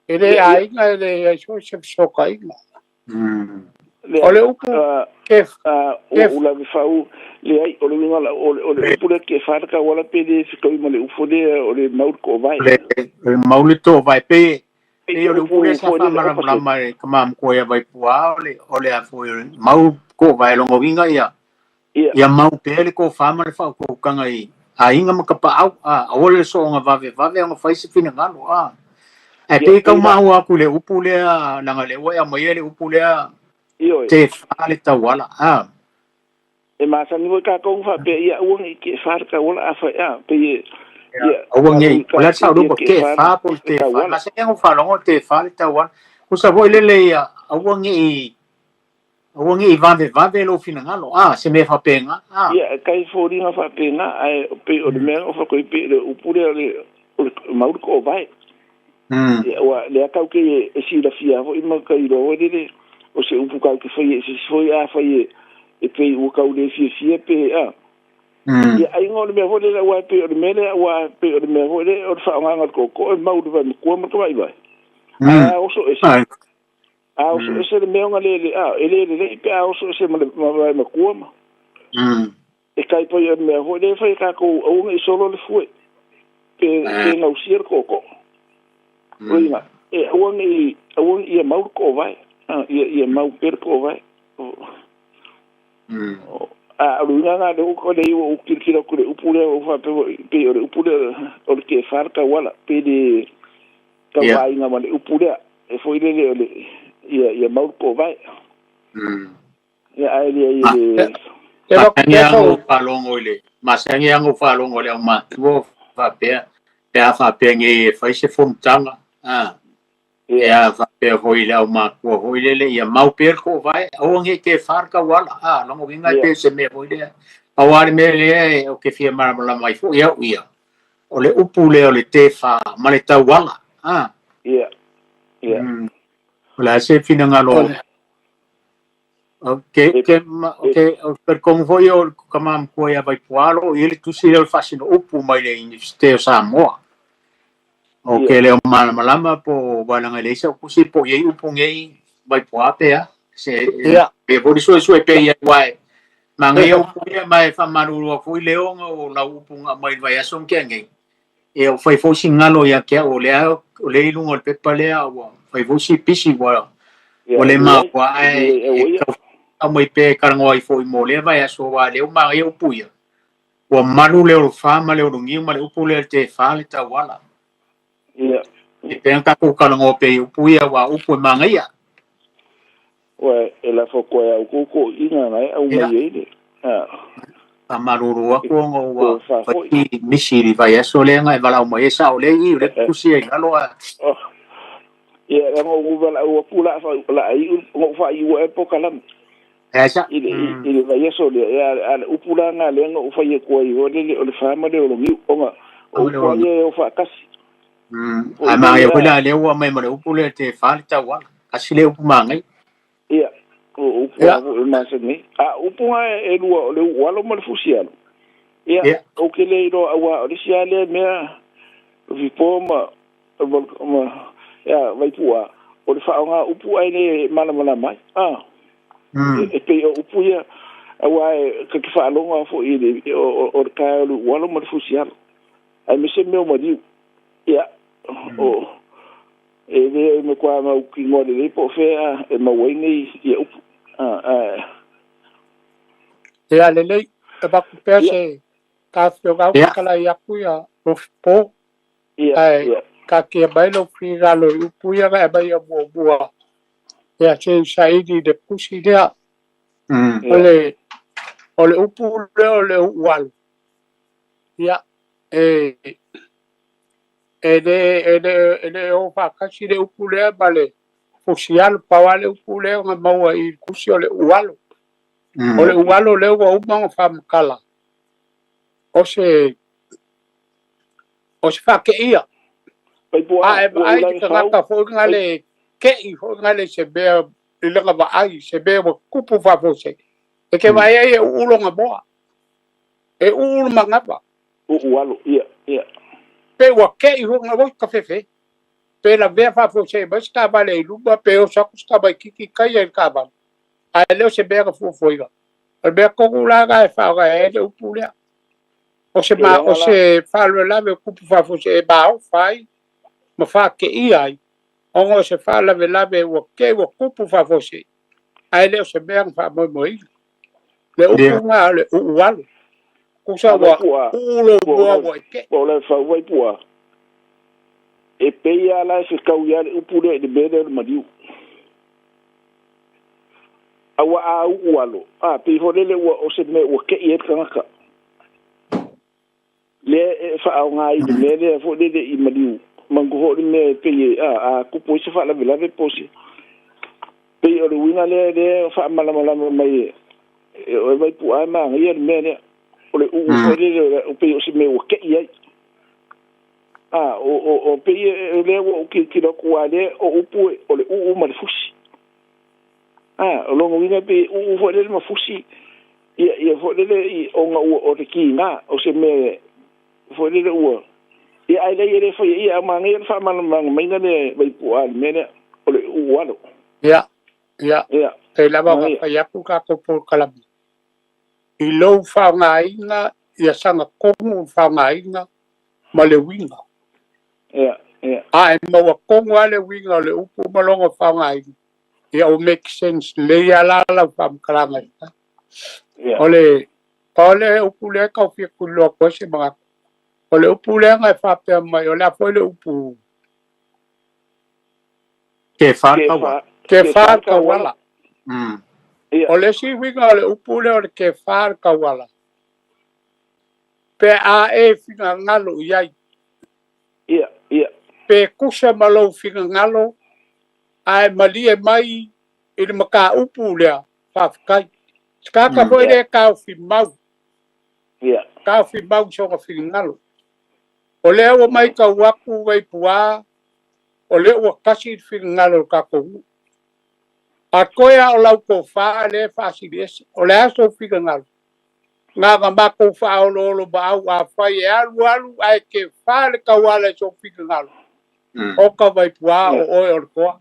E le aiga e leai foi se fesootaiga. O le upu te Ua ou lave fau, leai, o le uiga la, o le upu lea teefā le tauala pe le fetaui ma le upu lea o le mau le toovae. Le mau le toovae pe pei o le upu lea sa faamalamalama e le tama matua ia Vaipua, o le a foi o le mau toovae lona uiga ia ia mau pea le tofa ma le faautautaga i aiga ma tapaau, a aua le soona vavevave ona fai se finagalo, a. Ae pei e tau maua atu i le upu lea, leaga lea ua e aumaia le upu lea, teefā le tauala, a. E masani foi tatou ona faapea, ia aua ne i teefā le tauala, a fai, a, pei e, ia, Aua ne i, o le a le sao le upu, teefā po o le teefā, masani lava ona faalogo teefā le tauala. Tusa foi lele ia, aua ne i Aua ne i vavevave lou finagalo, a, se mea faapena, a. Ia, e kai foliga faapena, ae pei o le mea na ofa atu ai, pei o le upu lea o le, o le mau le toovae. Ia, ua, lea tatou te e silafia foi ma ka iloa foi lele, o se upu tatou te faia i se isi foi, afai e, e pei ua tau le fiafia pe, a. Ia, aiga o le mea foi lele, aua e pei o le mea lea, aua e pei o le mea foi lea, o le faaaogaina o le tootoo e mau i le vaematua ma le tamaivae. Ae a oso ese. A oso ese le mea ona le le a e le lelei pe a oso ese ma le ma matua ma. E kai pai o le mea foi lea e fai e tatou aua ne i solo le fue pe pe gausia le tootoo. O le uiga, e aua ne i aua ne i ia mau le toovae, a ia ia mau pea le toovae. A o le uiga lena lea ua lea ua ou tilotilo atu i le upu lea ua ou faapea foi pei o le upu lea o le tefa le tauala pe le tauvaaiga ma le upu lea e foi lele o le ia ia mau le toovae. Ia ae leai e le Masani lava ona ou faalogo i le masani lava ona ou faalogo i le aumatua o faapea pe a faapea nei e fai se fonotaga a pe a faapea foi i le aumatua foi lele ia mau pea le toovae aua ne i tefa le tauala a lona uiga e pei o se mea foi lea. Pau lava le mea lea ou te fia malamalama ai foi au ia o le upu lea o le tefa ma le tauala. A. Ia. Ia. O le a se finagalo ke ke ke talitonu foi o le tama matua ia Vaipua o lo o i ai le tusi lea o le faasino upu mai le Iunivesite o Samoa. O ke le o malamalama po o aua leaga e leai sau tusi po o i ai upu nei Vaipua pe a. Se pe foi le suesue pea i ai aua e manaia upu ia ma e faamalulu atu foi Leo ona o lau upu na aumai i le vaiaso na tea nei. Ia ua fai foi si galo ia te au o lea o lea i luga o le pepa lea ua fai foi si pisi ua ua le mafua ae e tau aumai pea e talanoa ai foi mo lea vaiaso aua o lea ua manaia upu ia. Ua malu le olofa ma le ologiu ma le upu lea le tefa le tauala. Ia. E pei ona tatou talanoa pea i upu ia aua o upu e manaia. Ua e lafo atu ai a outou toeaiina na e aumai ai le a. Faamalulu atu ona ua fai si misi i le vaiaso lea na e valaau mai ai sao lea i i o lea e tusi ai i lalo a. Ia leaga ua ou valaau atu la a iu ona ou faaiua ea le polokalame. E sa. I le vaiaso lea, ia a le upu la lena lea na ou fai atu ai foi lele o le fa ma le ologiu ona o upu lava ia e o faatasi. Ae manaia foi la lea ua aumai ma le upu lea tefa le tauala. Tasi lea upu manaia. Ia, o upu lava foi e masani ai. A o upu na e lua o le u'ualo ma le fusialo. Ia, ou te le iloa auā o le isi lava lea mea Lofipo ma ma ia Vaipu'a o le faaaoga o upu ae le malamalama ai. A e pei o upu ia auā e ta te faalogo lava foi i le o le taeao o le ualo ma le fusialo aemaise mea o maliu. Ia o e le matua mautinoa lelei po o fea e maua ai nei ia upu. A Ia lelei, avatu pea se taofioga fetalai atu ia Lofipo, ae taatia mai lou finagalo i upu ia na e aumaia muamua, ia se i saili i le tusi lea. O le upu lea o le ualu, ia, e le o faatasi le upu lea ma le fusialo, pau lava le upu lea na maua i le tusi o le ualu. O le ualo lea ua uma ona faamatala, o se faakeia. A e vaai i le tagata foi na le kei foi na le se mea i lana vaai, se mea ua tupu faafuasei, e te vaai ai e uu lona moa, e uu le manava. Uu alo, ia, ia. Pe ua kei foi na ua tafefe. Pe lavea faafuasei mai se taavale i luma, pe oso atu se tamaitiiti taia i le taavale. Ae le o se mea na fuafuaina. O le mea tonu la na e faaaoga ai le upu lea. O se, ma, o se faalavelave o tupu faafuasei e maofa ai ma faateia ai, ona o se faalavelave ua te ua tupu faafuasei, ae le o se mea na faamoemoeina. Le upu na o le uualo. Tusa ua uu lou moa ua e te. Ua o le fau Vaipu'a, e pei lava la e fetaui lava le upu lea i le mea lea o le maliu. Aua a uu alo, a pei foi lele ua o se mea ua tei ai le tagata. Lea e faaaoga ai i le mea lea foi lele i maliu, manatua foi le mea e pei e a tupu ai se faalavelave po o se pei o le uiga lea lea e faamalamalama mai e o e Vaipu'a e manaia le mea lea. O le uu foi lele o pei o se mea ua tei ai. A o pei o lea ua ou tilotilo atu aua lea o upu o le uu ma le fusi. A o lona uiga pei uu foi lele ma fusi ia ia foi lele i ona ua o le kiga o se mea foi lele ua ia ae leai e le faia ia a manaia le faamalamalamaina lea e Vaipu'a i le mea lea o le uu alo. Ia, ia, pei lava ona fai atu tatou polokalame i lou faaaogaina ia saga tonu le faaaogaina ma le uiga. Ia, ia. A e maua tonu lava le uiga o le upu ma lona faaaogaina, ia ua make sense lelei lava la lau faamatalaga e fai. O le pau le upu lea e tau fia tuliloa atu ai se manatu. O le upu lea na e faapea mai, o le a foi le upu? Ke wha tauala. Ke wha tauala. O le isi uiga o le upu lea o le ke wha tauala, pe a e finagalo i ai. Ia, ia. Pe tusa ma lou finagalo, ae malie mai i le mataupu lea, faafetai. Se tagata foi lea e taofi mau. Ia. Taofi mau i sona finagalo. O lea ua matau atu Vaipu'a, o lea ua tasi le finagalo o le tatou nuu. A toe lava o lau tofa lea e faasiliese, o le a sou finagalo? Na ona matou faaoloolo maau, afai e alu alu ae kefa le tauala i sou finagalo, oka Vaipu'a o oe o le toa.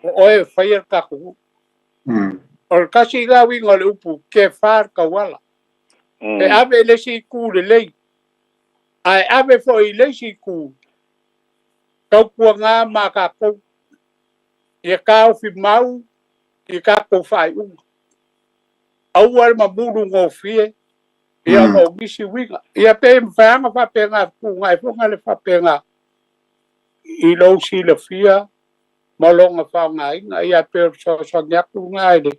O oe e faia le tatou nuu. O le tasi lena uiga o le upu kefa le tauala. E ave i le isi itu lelei, ae ave foi i le isi itu, tautuana ma tatou, ia taofi mau i tatou faaiuga. Aua le mamulu gofie, ia ona o nisi uiga. Ia pe mafai lava ona faapena, fetuunai foi na le faapena i lou silafia ma lona faaaogaina. Ia pei o le fesoasoani atu lena i le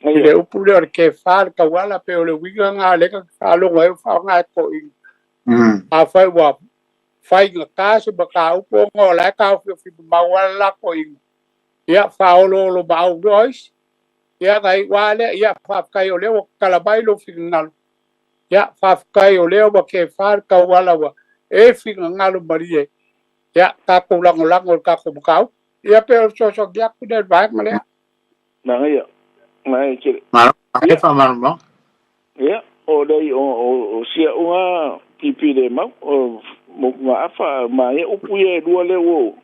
i le upu lea o le kefa le tauala, pei o le uiga lena lea ta te faalogo ai o faaaoga e toeaiina. Afai ua faigata se mataupu ona o la e taofiofi mamao lava le la toeaina, ia faaoloolomaau loa isi. Ia na iu lava lea, ia faafetai o lea ua tatala mai lou finagalo. Ia faafetai o lea ua kefa le tauala ua e finagalo malie. Ia tatou lagolago i le tatou mataupu. Ia pei o le fesoasoani atu lea i le vaega lea. Manaia, manaia tele. Malo, e faamalamalama. Ia, O lei o sia unga pipi le mau o mo afa ma e upu ye lua le o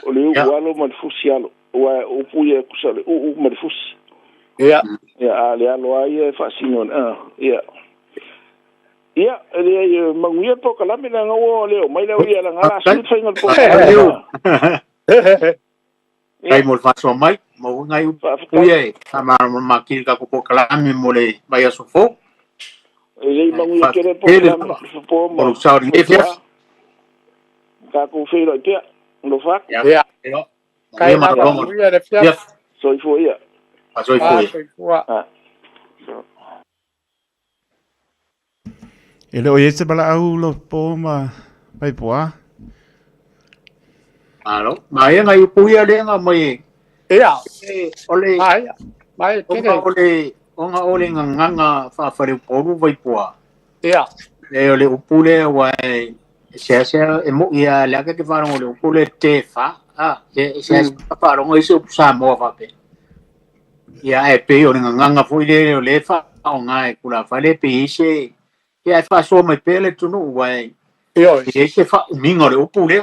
le u alo ma le fusi alo wa upu ye kusa le u ma le fusi. Ia. Ia a le alo ai e faasino ia. Ia le manguia po kalame la ngau le o mai le ia la ngala su fai ngal po. Kai mo faso mai mo ngai upu ye ma ma ki ka ko kalame mo le vai aso fo. Le manguia kere po kalame po mo sa le fias. Ka ku fe lo pia lo fa. Ia. Kai ma manguia le fias. Soifua ia. Soifua. E le o ese bala au lo po ma vai poa. Alo, mai ngai upu ia le nga mai. Ia. Ole. Mai. Mai kere. Ole onga ole nganga fa fa le polu vai poa. Ia. E ole upu le wa se se e mo ia le ka ke fa le upu le te fa. Ah, se se fa rongo iso sa mo fa pe. Ia e pe o nganga foi le le fa o ngai kula fa le pe se ia e fa so mai pele tunu wai. Io. E se fa mingo le upu le.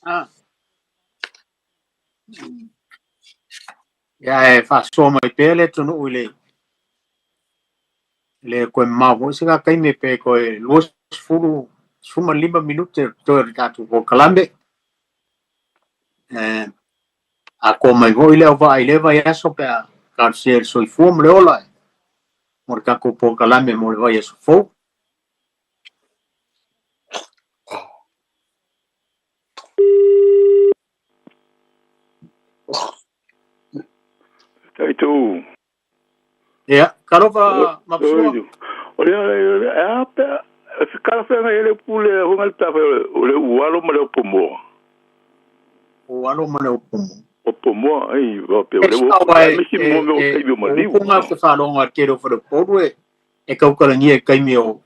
Ah. Ia e fa so mai pele tunu le. Le ko ma vo se ka kai me pe ko lo fulu suma lima minute to ka tu ko kalambe. A ko mai vo ile va ile va ia so pe ka se soifua mo le ola. Mo ka ko po kalame mo le vai aso fo. Taitu. Ia, karofa mapsua. O le a pe kala fe ngai le pule ho ngal ta fe o le ualo ma le pomoa. Ualo ma le pomoa. O pomoa ai va pe o le o me si mo me o kai mo maliu. O nga te whalonga te reo whare pōru e kaukarangia e kaimi o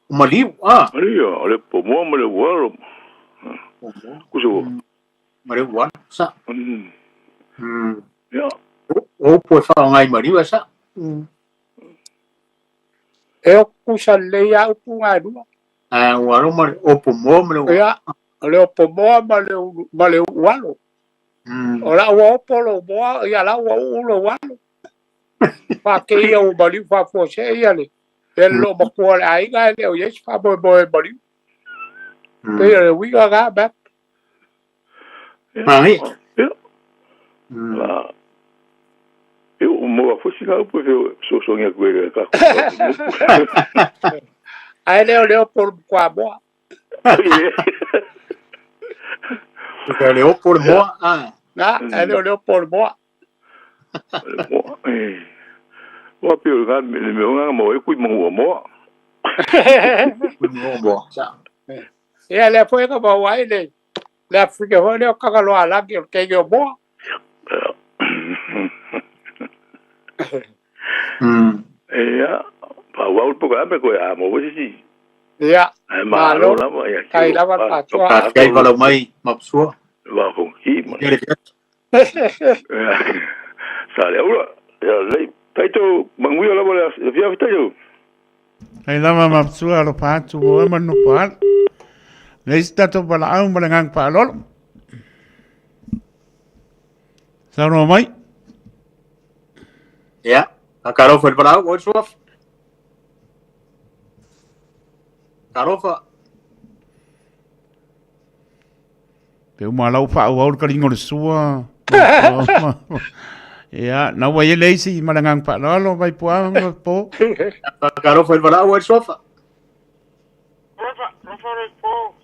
maliu. Ah. Maliu, o le pomoa ma le ualo. Kuso. Ma le ualo, sa. Ia. O po e whaongai maliu e sa. E o kusa leia upu ngā rua. Ualo ma le o pomoa ma le ualo. Ia, o le o pomoa ma le ualo. O la ua opo lo moa, ia la ua uu lo walo. Fa ke ia o maliu fa fose ia le. E lo makua le aiga le o yes fa moe moe maliu. Te ia le wiga ga ba. Mai. Ia. La. E o moa fusi ga upu fe so so ngia kuere ka. Ai le o le opo kwa moa. Le opo le moa. Ah. Na, ele olhou por moa. Moa. Wa pe o ga me me o mo e kui mo moa. Kui mo moa. Sa. Ia le foi ka mo ai le. Le Afrika ho le ka ka lo ala ke ke yo moa. Ia, pa wa u ka me ko a mo si. Ia. Ma lo la mo ia. Kai la va pa. Kai va mai mapsua. Va con ki mo. Sa le ura. Ia le taito manguia la bola fia taito. Ai lava mapsua lo patu o manu pa. Le stato bala au ma ngang pa lolo. Sa no mai. Ia, a karofa el bala o sof. Karofa. Pe uma lau pa au ka ringo le sua. Ia, na wai le isi ma ngang pa lolo vai poa po. Karofa el bala o sofa. Rafa, rafa le po.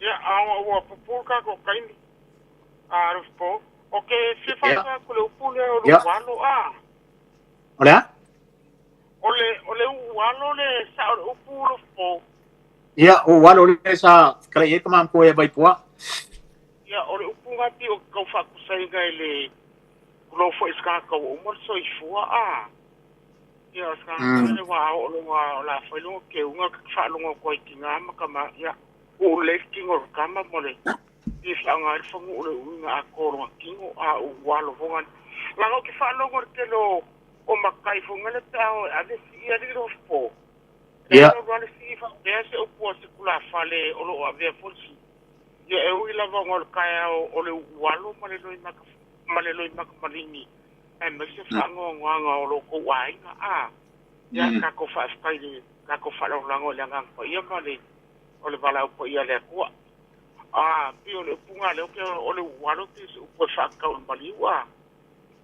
Ia, a ua pupulka ko kaini. A po. O ke fifa ko le upu le o le walo a. Olha? Ole walo le sa o upu lo po. Ia, o walo le sa kala e kama ko e vai poa. Ia, o le upu ngati o kau whakusai ngai le lo fo iska ka o mo soifua a. Ia, ska le wa o lo wa la fo lo ke unga ka fa lo ko ki nga ma kama ia o le ki ngo kama mo le i fa nga fo ngo le unga a ko ro ki ngo a o wa lo ngo la ngo ki fa lo ngo ke lo O makai foga le peao e ave sii alii le ofopo. E Ia. alu alu lava le sii faapea se upu a se tulafale o loo avea foi le sii. Ia e ui lava ona o le taeao o le uualo ma le loimaka ma le loimaka maligi aemaise faanoanoaga o lo outou aiga. A ia tatou faafetai i le tatou faalagolago i le Agaga Paia ma le o le valaau paia a le Atua. A pei o le upu lena lea ou te o le uualo pei o se upu e faatatau i le maliu a.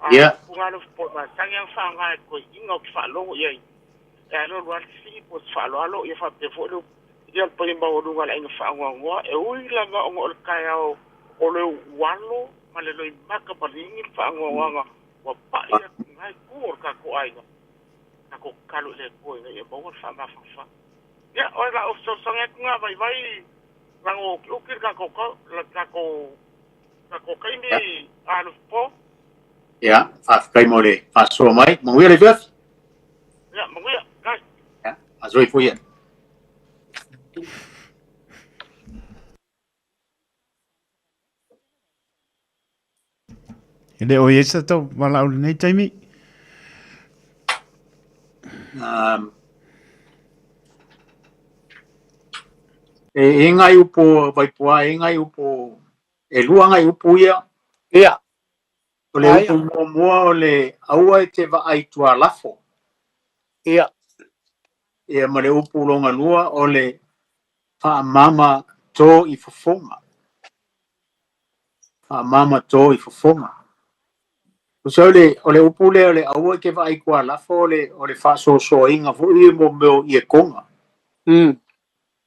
A o le upu lena lea o se masani lava ona faaaoga e toeaiina ou te faalogo i ai. E alu alu lava le sii po o se faaaloalo ia faapea foi le ia le paia maualuga o le aiga faanoanoa. E ui lava ona o le taeao o le ualo ma le loimata maligi le faanoanoaga ua pai atu i lena itu o le tatou aiga. Tatou tatalo i le Atua ina ia maua le faamafanafanaga. Ia, o le a ou fesoasoani atu lena vaivai leaga ua utiuti le tatou le tatou tatou taimi alu po. Ia, faafetai mo le faasoa mai. Manuia le afiafi. Ia, manuia. Kai. Ia, soifua ia. E le o i ai se tau valaau i lenei taimi. E ngai upu Vaipuā, e ngai upu, e lua ngai upu ia. Ia. O le upu muamua o le aua e te vaai tualafo. Ia. Ia ma le upu longa lua o le faamama tō i fofoga. Faamama tō i fofoga. So o le upu lea o le aua e te vaai tualafo o le faasoasoaina foi e mo mea o iekoga.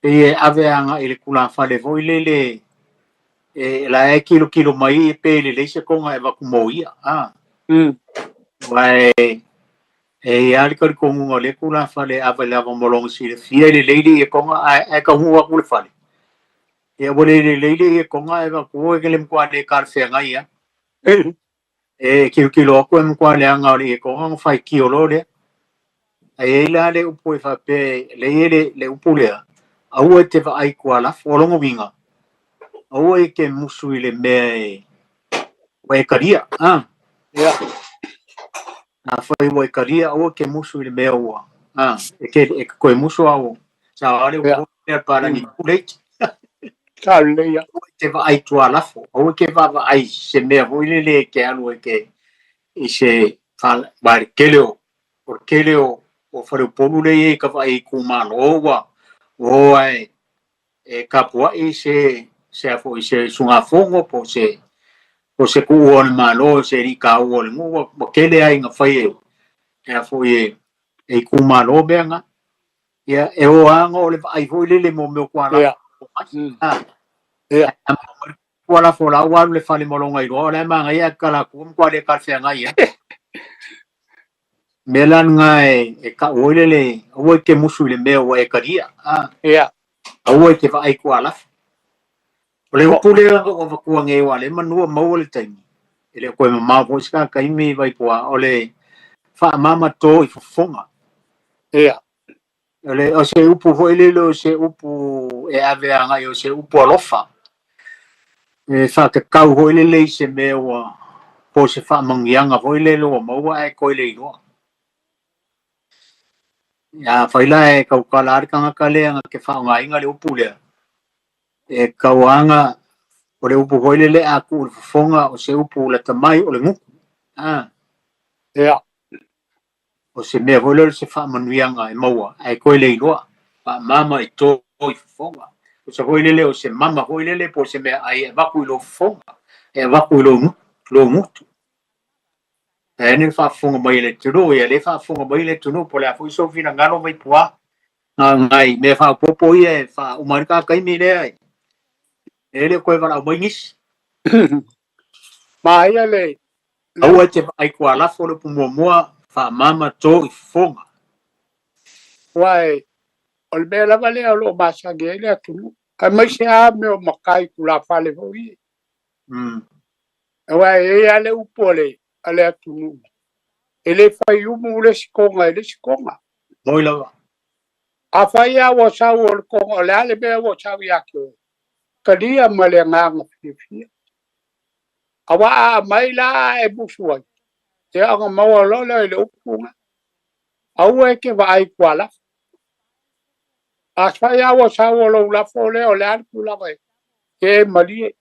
Pei e ave agai i le tulafale foi lele e la e kilokilo mai e pe lelei se koga e avatu mo ia. A. Aua e i ai le talitonuga o lea tulafale e ave lava mo lona silafia e lelei le iekoga ae taunuu atu le fale. Ia ua le lelei le iekoga ae avatu e ke le matua le talafeagai lava. E kilokilo atu e matua leaga o le iekoga ona faitio loa lea. Ae i ai la le upu e faapea e lea e i ai le upu lea, aua e te vaai tualafo. O lona uiga, aua e te musu i le mea e ua e talia. A. Ia. Afai ua e talia, aua e te musu i le mea ua. A. E te e toe musu au. Sa ale Ia. upu lea palagi too late. Sa lelei ia. Aua e te vaai tualafo. Aua e te vaavaai se mea foi lele e te alu e te i se wa le tele o o le tele o o faleupolu lea e i ai ka vaai itumalo ua o ae e tapuai se se a foi se usugafono po o se po o se tuua o le Malo se alii taua o le nuu ua tele ai ina fai e e a foi e e itumalo mea na. Ia e o lava o le vaai foi lele mo mea o tualafo. Ia. Ah. Ia. Tualafo la ua alu le fale ma lona iloa o la e manaia ae tatala atu ua matua le talafeagai lava. Mea la lena e tau ai le aua e te musu i le mea ua e talia. Ah. Ia. Aua e te vaai tualafo. O le upu lea na ou avatua nei aua o lea manu ua maua le taimi, e le o toe mamao foi se ta taimi Vaipuā, o le faamama tō i fofoga. Ia. O le o se upu foi lele o se upu e ave agai o se upu alofa. E faatatau foi lele i se mea ua po o se faamanuiaga foi lele ua maua ae toe le iloa. Afai la e tautala lava le tagata lea na te faaaogaina le upu lea, e tauaga o le upu foi lele a tuu i le fofoga o se upu lata mai o le gutu. A. Ia. O se mea foi lele o se faamanuiaga e maua ae toe le iloa. Faamama i tō i fofoga. O se foi lele o se mama foi lele po o se mea ai e avatu i lou fofoga, e avatu i lou gutu. Ae le faafofoga mai e le atunuu, ia lea e faafofoga mai le atunuu po o le a foi sou finagalo Vaipuā. Ngai mea faaopoopo ia e faauma ai le ta taimi lea e le o toe valaau mai nisi. Ma ia le Aua e te vaai tualafo le upu muamua, faamama tō i fofoga. Aua e o le mea lava lea o loo masani ai le atunuu. Aemaise lava mea o matai tulafale foi ia. Aua e i ai lava le upu a le a le atunuu. E le fai umu le isi koga i le isi koga. Moi lava. Afai lava ua sau o le koga, o le a le mea ua sau ia te oe, talia ma le agaga fiafia. Aua a aumai la ae musu ai, Ia ona maua loa lea i le upu lena. Aua e te vaai i tualafo. A fai lava ua sau o lou lafo lea o le a le tulaga e e malie.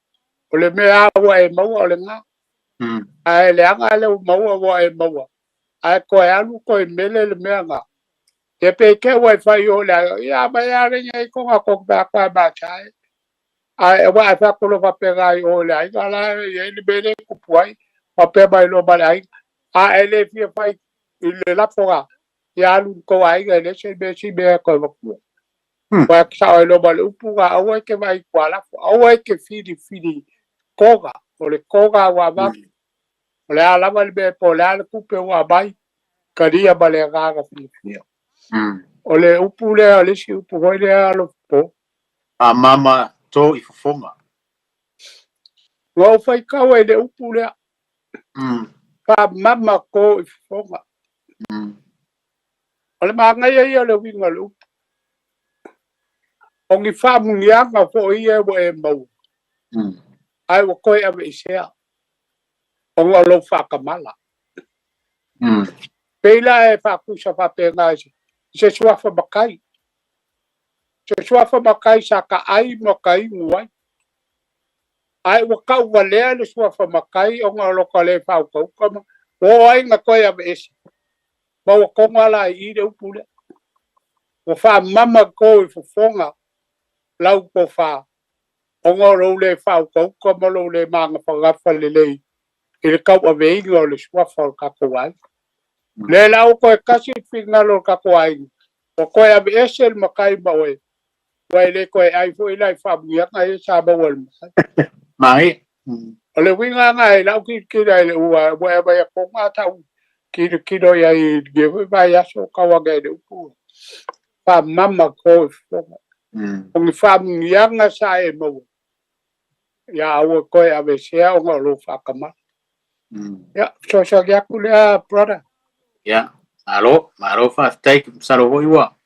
O le mea lava ua e maua o lena. Ae leaga le ua maua ua e maua. Ae toe alu toe mele le mea lena. Ia pe te ua e fai o le aiga, ia mai a le nei konga ko pa pa ma chai. Ae ua e fa ko fa pe gai o le aiga la e le mele kupu ai. Pa pe mai lo ma le aiga. A e le fia fai i le lafoga. Ia alu ko aiga le se me si me ko va ku. Wa sa o lo ma le upu ga aua ke vai kwa lafo. Aua ke fili fili koga. O le koga wa va. O le a lava le mea po le a le kupe ua mai. Karia ma le agaga fiafia. O le upu lea, o le isi upu foi lea alo po. A mama tō i fofoga. Ua ou faitau ai i le upu lea. Faamama tō i fofoga. O le manaia ia o le uiga o le upu. O ni faamuniaga foi ia ua e maua. Ae ua toe aveesea. Ona o lou faatamala. Pei la e faatusa faapena i se suafa matai. Se suafa matai sa taai ma tainu ai. Ae ua tauvalea le suafa matai ona o lota le faautauta ma ua oo ai ina toe aveese. Ma ua toga la i i le upu lea. Ua faamama tō i fofoga lau tofa ona o lou le faautauta ma lou le magafagafa lelei i le tauaveina o le suafa o le tatou aiga. Le la ua toe tasi le finagalo o le tatou aiga, ua toe aveese le matai ma oe, ua e le toe ai foi la i faamuniaga ia sa maua e le matai. Mai. O le uiga lena i lau tilotilo i le ua ua e aumai atoga tau tilotilo i ai i lenei foi vaiaso o tau ane ai le upu. Faamama tō i fofoga. O ni faamuniaga sa e maua, ia aua toe aveesea ona o lou faatamala. Ia, fesoasoani atu lea, brother. Ia, malo, malo faafetai. Masalo foi ua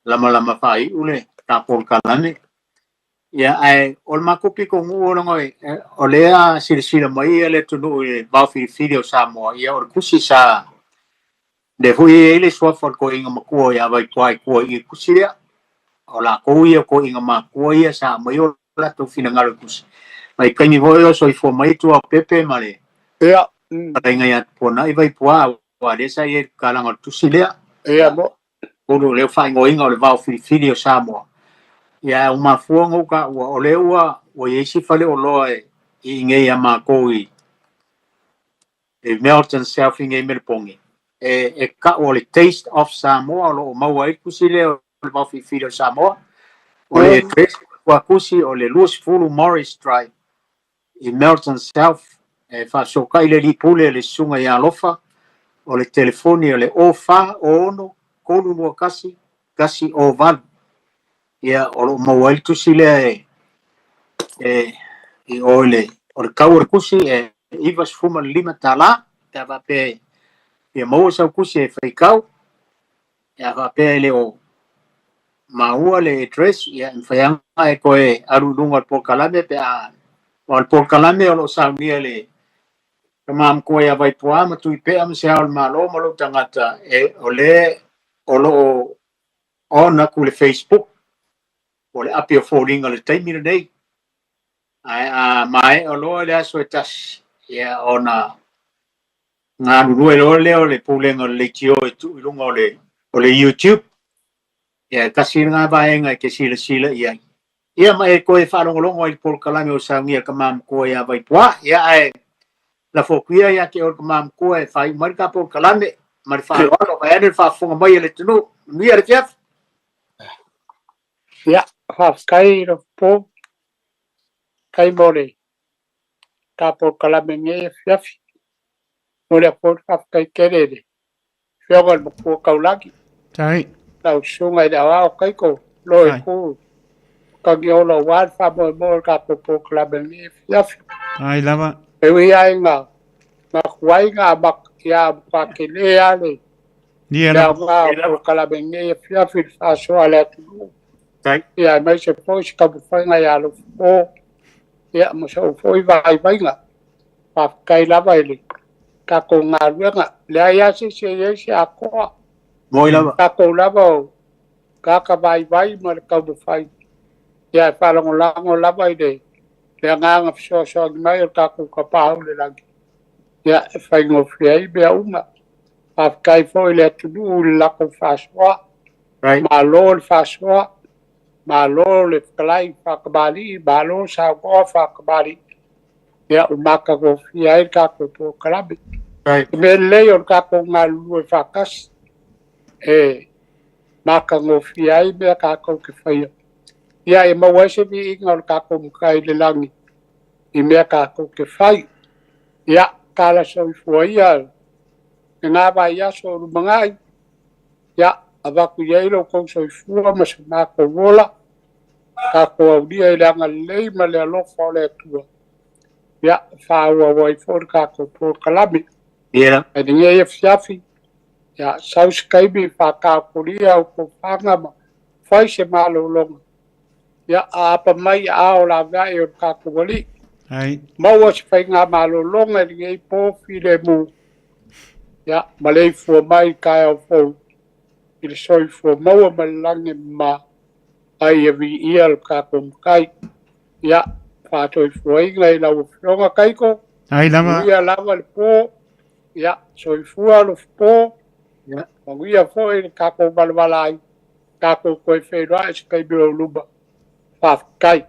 lamalama faaiu le tapolokalame. Ia, ae o le matou pitonuu o logo o lea silasila mai ia le atunuu i le vaofilifili o Samoa, ia o le tusi sa le foi e ai le suafa o le toeaina matua ia Vaitoa i tua i le tusi lea. O latou ia o toeaina matua ia sa aumai o latou finagalo i tusi. Mai taimi foi o soifua mai tua o Pepe ma le Ia, fetalaiga ia Tupuanai Vaipuā, aua lea sa i ai i le tatalaga o le tusi lea. Ia, mo. Ulu lea faaigoaina o le vaofilifili o Samoa. Ia, ae ua mafua ona ou taua, o lea ua i ai si faleoloa e i inei ia matou i Melton South i inei i Meleponi. E tau o le Taste of Samoa o lo o maua ai le tusi lea o le vaofilifili o Samoa. O le address o tusi o le 20 Morris Drive i Melton South. E faafesootai le alii pule le susuga ia Alofa. O le telefoni o le 04 06 321 108. Ia, o lo o maua ai le tusi lea e i o i le o le tau o le tusi e $95 pe a faapea ia maua sau tusi e faitau. Ia faapea e le o maua le address, ia e mafai lava e toe alu i luga o le polokalame pe a o le polokalame o lo o saunia le tama matua ia Vaipuā ma Tuipea ma se ao o le Malo ma lou tagata e o le o lo o on atu le Facebook o le api o foliga le taimi lenei. Ae a maea loa le aso e tasi, ia ona galulue loa lea o le pulega o le leitio e tuu i luga o le YouTube. Ia e tasi lena vaega e te silasila i ai. Ia ma e toe faalogologo ai i le polokalame o saunia le tama matua ia Vaipuā. Ia ae lafo atu ia ia te oe le tama matua e faaiu mai le ta polokalame ma le faaaloalo vaeane le faafofoga mai a le atunuu. Manuia le afiafi. Ia, faafetai Lofopo. Faafetai mo le tapolokalame nei afiafi. Mo le atu foi le faafetai tele i le afioga i le Matua Taulagi. Tai. Lau susuga i le aoao taito, lo e ku tagiola aua le faamoemoe o le tatou polokalame nei afiafi. Ai lava. E ui ai na tuai na amata, ia matua tele lava le Ia le lava. aoga o le polokalame nei afiafi i le faasoa a le atunuu. Tai. Ia aemaise foi se taumafaiga ia Lofopo, ia ma sou foi vaivaiga. Faafetai lava i le Tatou galuega, leai lava se isi e i ai se atoa. Moi lava. Tatou lava o tagata vaivai ma le taumafai. Ia e faalagolago lava i le le agaga fesoasoani mai o le tatou Tapaau i le lagi. Ia e faigofie ai mea uma. Faafetai foi i le atunuu i le latou faasoa. Right. Malo le faasoa, malo le fetalai faatamalii, malo saunoa faatamalii. Ia ua matagofie ai le tatou polokalame. Right. O le mea lelei o le tatou galulue faatasi e matagofie ai mea tatou te faia. Ia e maua ai se viiga o le tatou Matai i le lagi i mea tatou te fai. Ia, tala soifua ia lena vaiaso o lumanai. Ia, avatu i ai lo outou soifua ma so matou ola, tatou aulia i le agalelei ma le alofa o le Atua. Ia, faaauau ai foi le tatou polokalame. Ia. Ae lenei afiafi, ia, sau se taimi faataotolia outou faga ma fai se malologa. Ia, aapa mai aao laveai o le tatou Alii. Ai. Maua se faiga malologa i lenei po filemu. Ia, ma le ifua mai i taeao fou i le soifua maua ma le lagi e mama ai e viia le tatou Matai. Ia, faatoifuaina i lau Afioga Taito. Ai lava. Manuia lava le po. Ia, soifua alofapo. Ia. Manuia foi le tatou valavala ai. Tatou toe feiloai se taimi o luma. Faafetai.